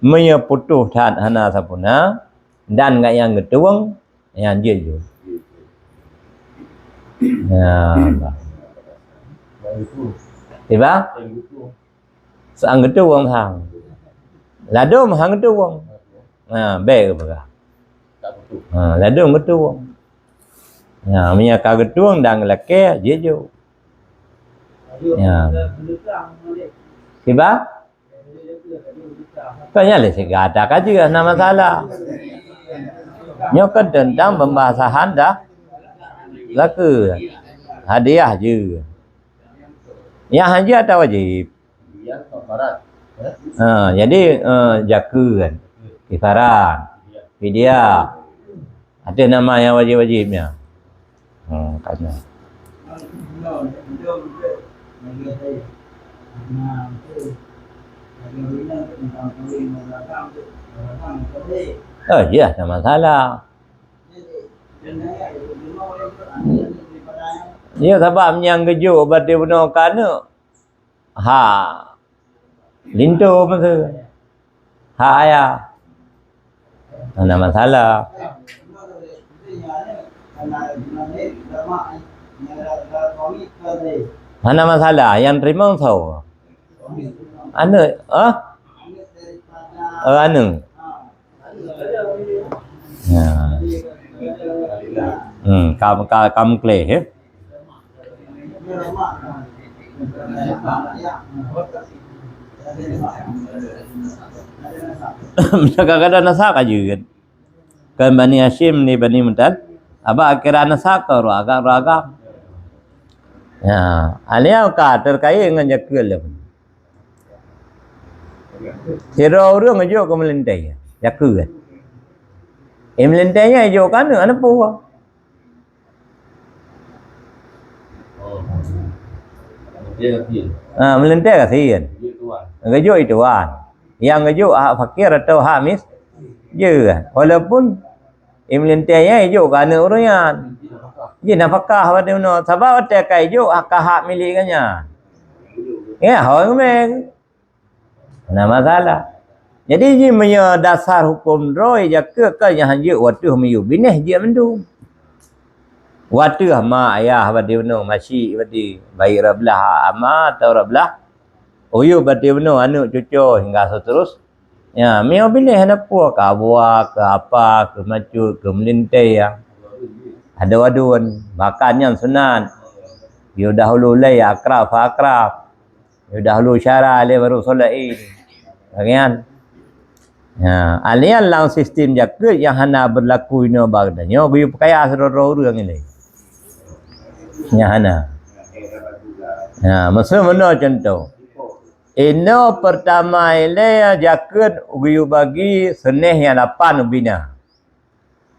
Meunyoe putôh that hana sapeue na, dan ngon nyang geutueng, nyan jeuet jok. Ya, Allah. Tiba? Sang geutueng sang. Ladôm han geutueng. Ha, bèk geupeugah. Ha, ladôm geutueng. Ha, meunyoe ka geutueng dan geulakèe, jeuet jok. Ya. Tiba? Kan nyan lé siga ata ka jeuet, hana masalah. Nyoe kan teuntang pembahasan dah zakeuet. Hadiah jeuet. Nyang han jeuet ata wajéb. Ha, jadi, eh, zakeuet, kifarat, fidyah. Ada nama nyang wajéb-wajéb nyan. Hmm, ka nyan. Oh, ya, tak masalah. Ya, sabab nyang geujok bak di bunoe ka aneuk. Ha. Linto masa. Ha, ayah. Hana masalah. Hana masalah, nyang teurimong soe? Aneuk, ah? Eh, aneuk. Ya. Hmm, kam, ka-, kam kleh, eh? Kadang-kadang nasab ka jeuet. Kan Bani Hasyim ni Bani Mutal. Aba akhiran nasab ka ureueng agam, ureueng agam. Ya, alèh ka terkait ngon jakeuet lom. Sidroe ureueng jok keu meulintèe, jakeuet. Eh, meulintèe nyan jok keu aneuk, aneuk peue? Ha, meulintèe gasien. Geujok i tuan. Nyang geujok hak fakir atau hak mis-, jeuet. Walaupun i meulintèe nyan ijok keu aneuk ureueng nyan. Jih nafakah watèe meunoe. Sabab watèe ka ijok hak, ka hak milék geuh nyan. Ya, hôi ngeumeng. Hana masalah. Jadi, jih meunyoe dasar huköm droe jakeuet ka nyang hanjeuet wateuh miyueb binéh jeuet mandum. Wateuh ma ayah bak di bunoe, masyik bak di, baik rot blah ama atau rot blah uyueb bak di bunoe, aneuk cucoe hingga seuterus. Ya, miyueb binéh hana peue, keu abua, keu apa, keu macut, keu meulintèe, ya. Aduen-aduen, bahkan nyan sunat. Yue dahulu lé akrab fa akrab. Yue dahulu syara lé baru solat Id. Kan? Ya, alèh nyan lam sistem jakeuet nyang hana beurlaku inoe bak geutanyoe, geuyue peukaya sidroe-droe ureueng ilèe. Nyang hana. Ya, meuseue meunoe cuntoh. Inoe peurtama ilèe jakeuet geuyue bagi seuneh nyang lapan ubina.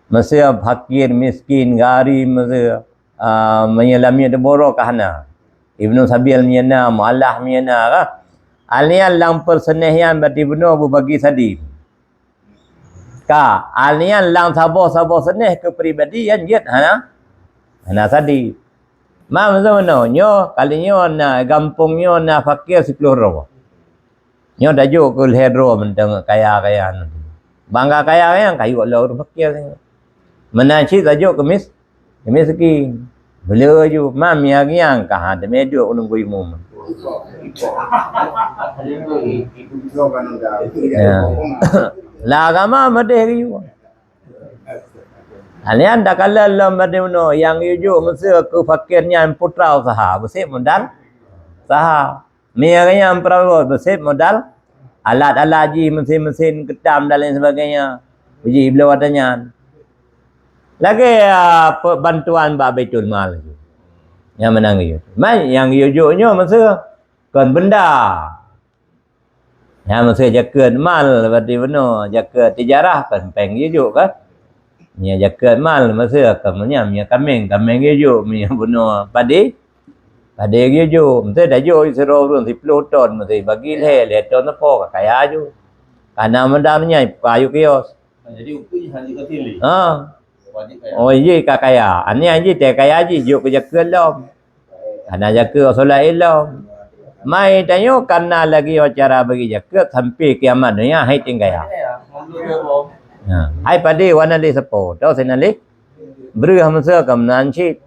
Meuseue fakir, miskin, gari, meuseue, ah, meunyoe lam miet teuborok ka hana. Ibnu Sabil meunyoe na, mualaf meunyoe na ka. Alèh nyan lam peuseuneh nyan bak di bunoe beubagi sadin. Ka, alèh nyan lam saboh-saboh seuneh keu pribadi nyan jeuet hana, hana sadin. Ma meuseue meunoe, nyoe kali nyoe na gampông nyoe na fakir siplôh droe. Nyoe tajok keu lhèe droe mantong kaya-kaya nyan. Bangga kaya nyang kayuek lom ureuëng fakir. Meunan cit tajok keumis, keumis seuki. Bela ju, mam nyang nyang ka ha teumé duek ureuëng gui mum. Ya. Lah agama meudeh riyu. Alian dak kala lom badi unoe nyang yujok meuseu keu fakir nyan putra usaha, beuseb modal usaha. Mie nyang peurabot beuseb modal alat-alat jih, mesin-mesin keutam dan lain sebagainya. Uji bloe watée nyan. Lagée, ah, pe-, bantuan bak Baitul Mal. Nyang meunan geuyue. Mai nyang geuyue jok nyoe meuseu kon benda. Nyang meuseu jakeuet mal berarti bunoe, jakeuet tijarah kon péng geuyue jok kan. Nyan jakeuet mal meuseu kon nyan, nyan kaméng, kaméng geuyue jok, nyan bunoe padé. Padé geuyue jok, meuseu tajok sidroe ureuëng siploh ton, meuseu bagi lhée, lhée ton sapo ka kaya ju. Kana meudan nyan payu kios. Jadi ukeue jih hana jikasih lé. Ha. Wajib kaya. Oh, jih ka kaya. Anian jih teu kaya jih jok keu jakeuet lom. Hana jakeuet solat ilom. Mai tanyoe kana lagi cara bagi jakeuet sampai kiamat dunia hai tinggai. Ya, ngomong dia boh. Ha. Hai padé wana lé sapo. Tahu sina lé? Breuh meuseu ka meunan cit.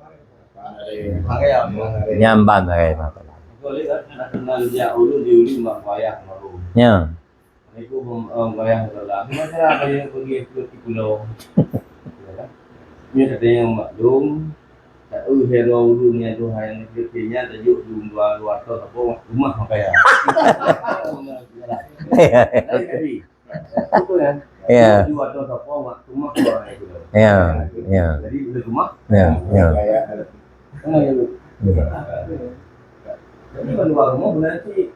Nyamban sagai masalah. Ya. Ni kata yang maklum, tak tahu hero urung yang Tuhan yang seperti nya tajuk dua dua ratus apa rumah makaya. Betul kan? Ya. Dua ratus apa rumah makaya. Ya, ya. Jadi boleh rumah. Ya, ya. Jadi kalau orang mau nanti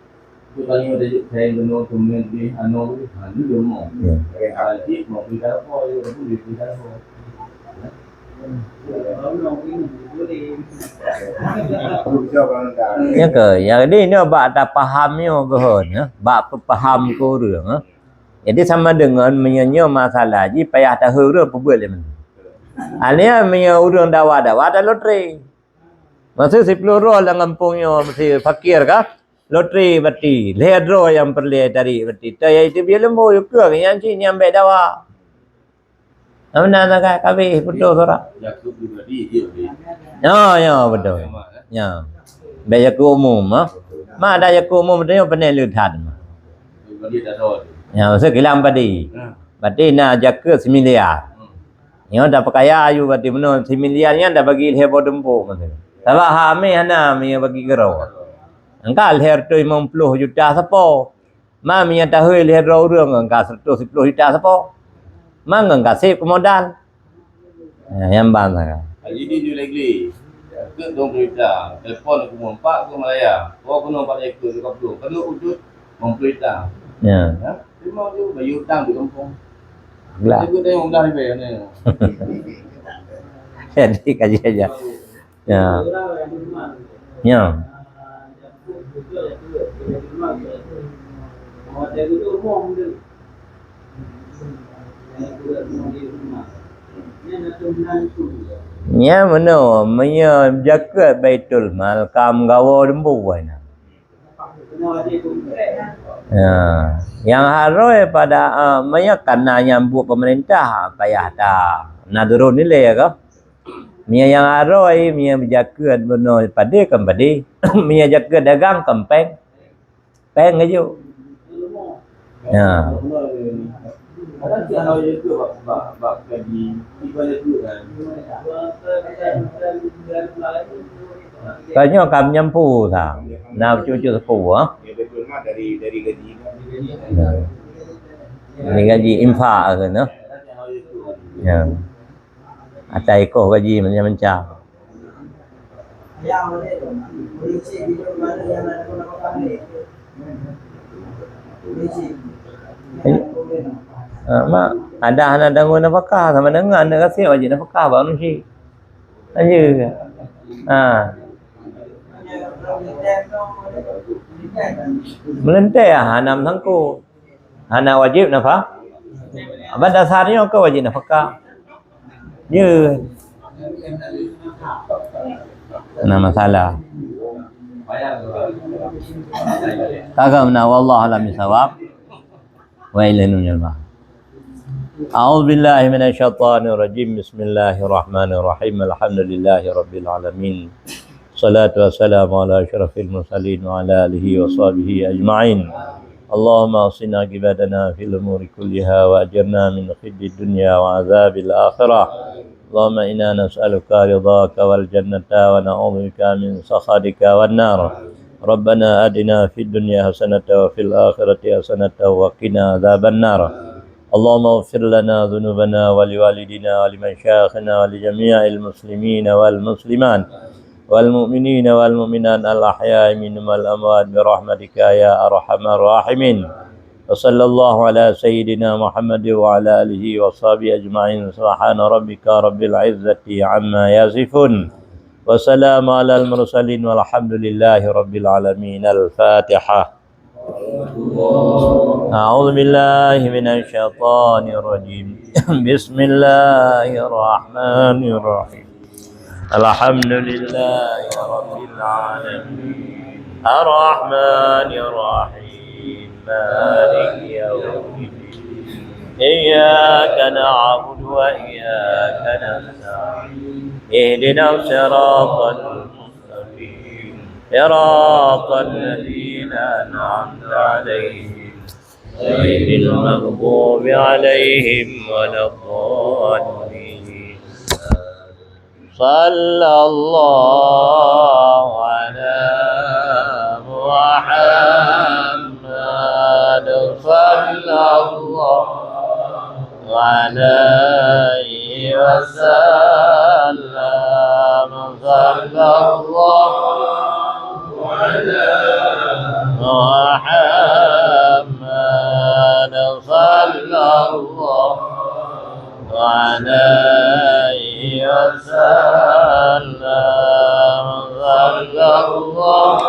tu tanya dia saya kena komen ni anu ni anu dia mau. Ya. Nanti mau pindah apa dia pun dia pindah apa. Ya ke, jadi ini bak tapaham nyoe geuhon, ya. Bak peupaham ke ureuëng, ya. Jadi sama dengan meunyoe masalah jih payah tahu ureuëng peubuet lé meunan. Alia meunyoe ureuëng dawa-dawa ada lotre. Masa siploh droe lam gampông nyoe mesti fakir kah? Lotre bati, lhée droe nyang peureulée tarik bati. Teu yai teubiet leumbô yue keu nyang cit nyang bék dawa. Amna sagai kabeh beutôi surat. Jaku pribadi dia boleh. Ya, ya betul. Ya. Bék jaku umum ah. Ma ada jaku umum tu yang pandai leuhat. Pribadi tak tahu. Ya, sekilang padi. Berarti na jaku semiliar. Nyoe dah peukayayu berarti bunoe semiliar nyan dah bagi lhée boh dumpeue meunan. Sabab hak amé hana mie bagi keudroe. Engka lhée reutôh limong ploh juta sapo. Ma mie tahôi lhée droe ureuëng engka seratus siploh juta sapo. Ma engka sép keu modal. Ha, nyang ban sagai. Haji di New Legli. Ke dong berita, telepon aku mau empat ke Malaya. Oh, aku nampak ikut ke Kaplu. Kalau wujud memberita. Ya. Ha? Terima tu bagi utang di kampung. Lah. Aku tengok dah ni. Jadi kaji aja. Ya. Ya. Ya meunoe, meunyoe jakeut Baitul Mal ka meugawoe lembu na. Ya, nyang haroi pada, ah, meunyoe kana nyang buet pemerintah payah ta na turun nilai ka. Meunyoe nyang haroi, meunyoe jakeut bunoe padé kan padé, meunyoe jakeut dagang kan péng, péng ka jok. Ya. Tanyoe ka menyampu sa, na cucu sepuh ah. Ya. Dari gaji infak ke nah. Ya. Atai koh gaji macam-macam. Ah, mak, ada hana tanggung nafkah sama dengan aneuk gasien wajib nafkah bak manusia. Aja. Ha. Meulintèe hana meusangkot. Hana wajib nafkah. Abang dasarnya ke wajib nafkah. Ya. Nah, masalah. Kagak meunan, wallahu a'lam bishawab. Wa ilaihil mu'in. أعوذ بالله من الشيطان الرجيم. بسم الله الرحمن الرحيم. الحمد لله رب العالمين. الصلاة والسلام على أشرف المرسلين وعلى آله وصحبه أجمعين. اللهم أحسن عاقبتنا في الأمور كلها وأجرنا من خزي الدنيا وعذاب الآخرة. اللهم إنا نسألك رضاك والجنة ونعوذ بك من سخطك والنار. ربنا آتنا في الدنيا حسنة وفي الآخرة حسنة وقنا عذاب النار. اللهم اغفر لنا ذنوبنا ولوالدينا ولمشايخنا ولجميع المسلمين والمسلمات والمؤمنين والمؤمنات الأحياء منهم والأموات برحمتك يا أرحم الراحمين. وصلى الله على سيدنا محمد وعلى آله وصحبه أجمعين. سبحان ربك رب العزة عما يصفون. وسلام على المرسلين والحمد لله رب العالمين. الفاتحة. أعوذ بالله من الشيطان الرجيم. بسم الله الرحمن الرحيم. الحمد لله رب العالمين. الرحمن الرحيم. مالك يوم الدين. إياك نعبد وإياك نستعين. اهدنا الصراط المستقيم. صراط الذين أنعمت عليهم. غير المغضوب عليهم ولا الضالين. صلى الله على محمد. صلى الله عليه وسلم. صلى الله على محمد. صلى الله عليه وسلم. صلى الله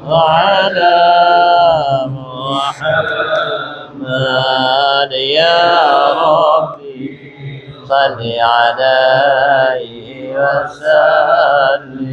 على محمد. يا ربي صل عليه وسلم.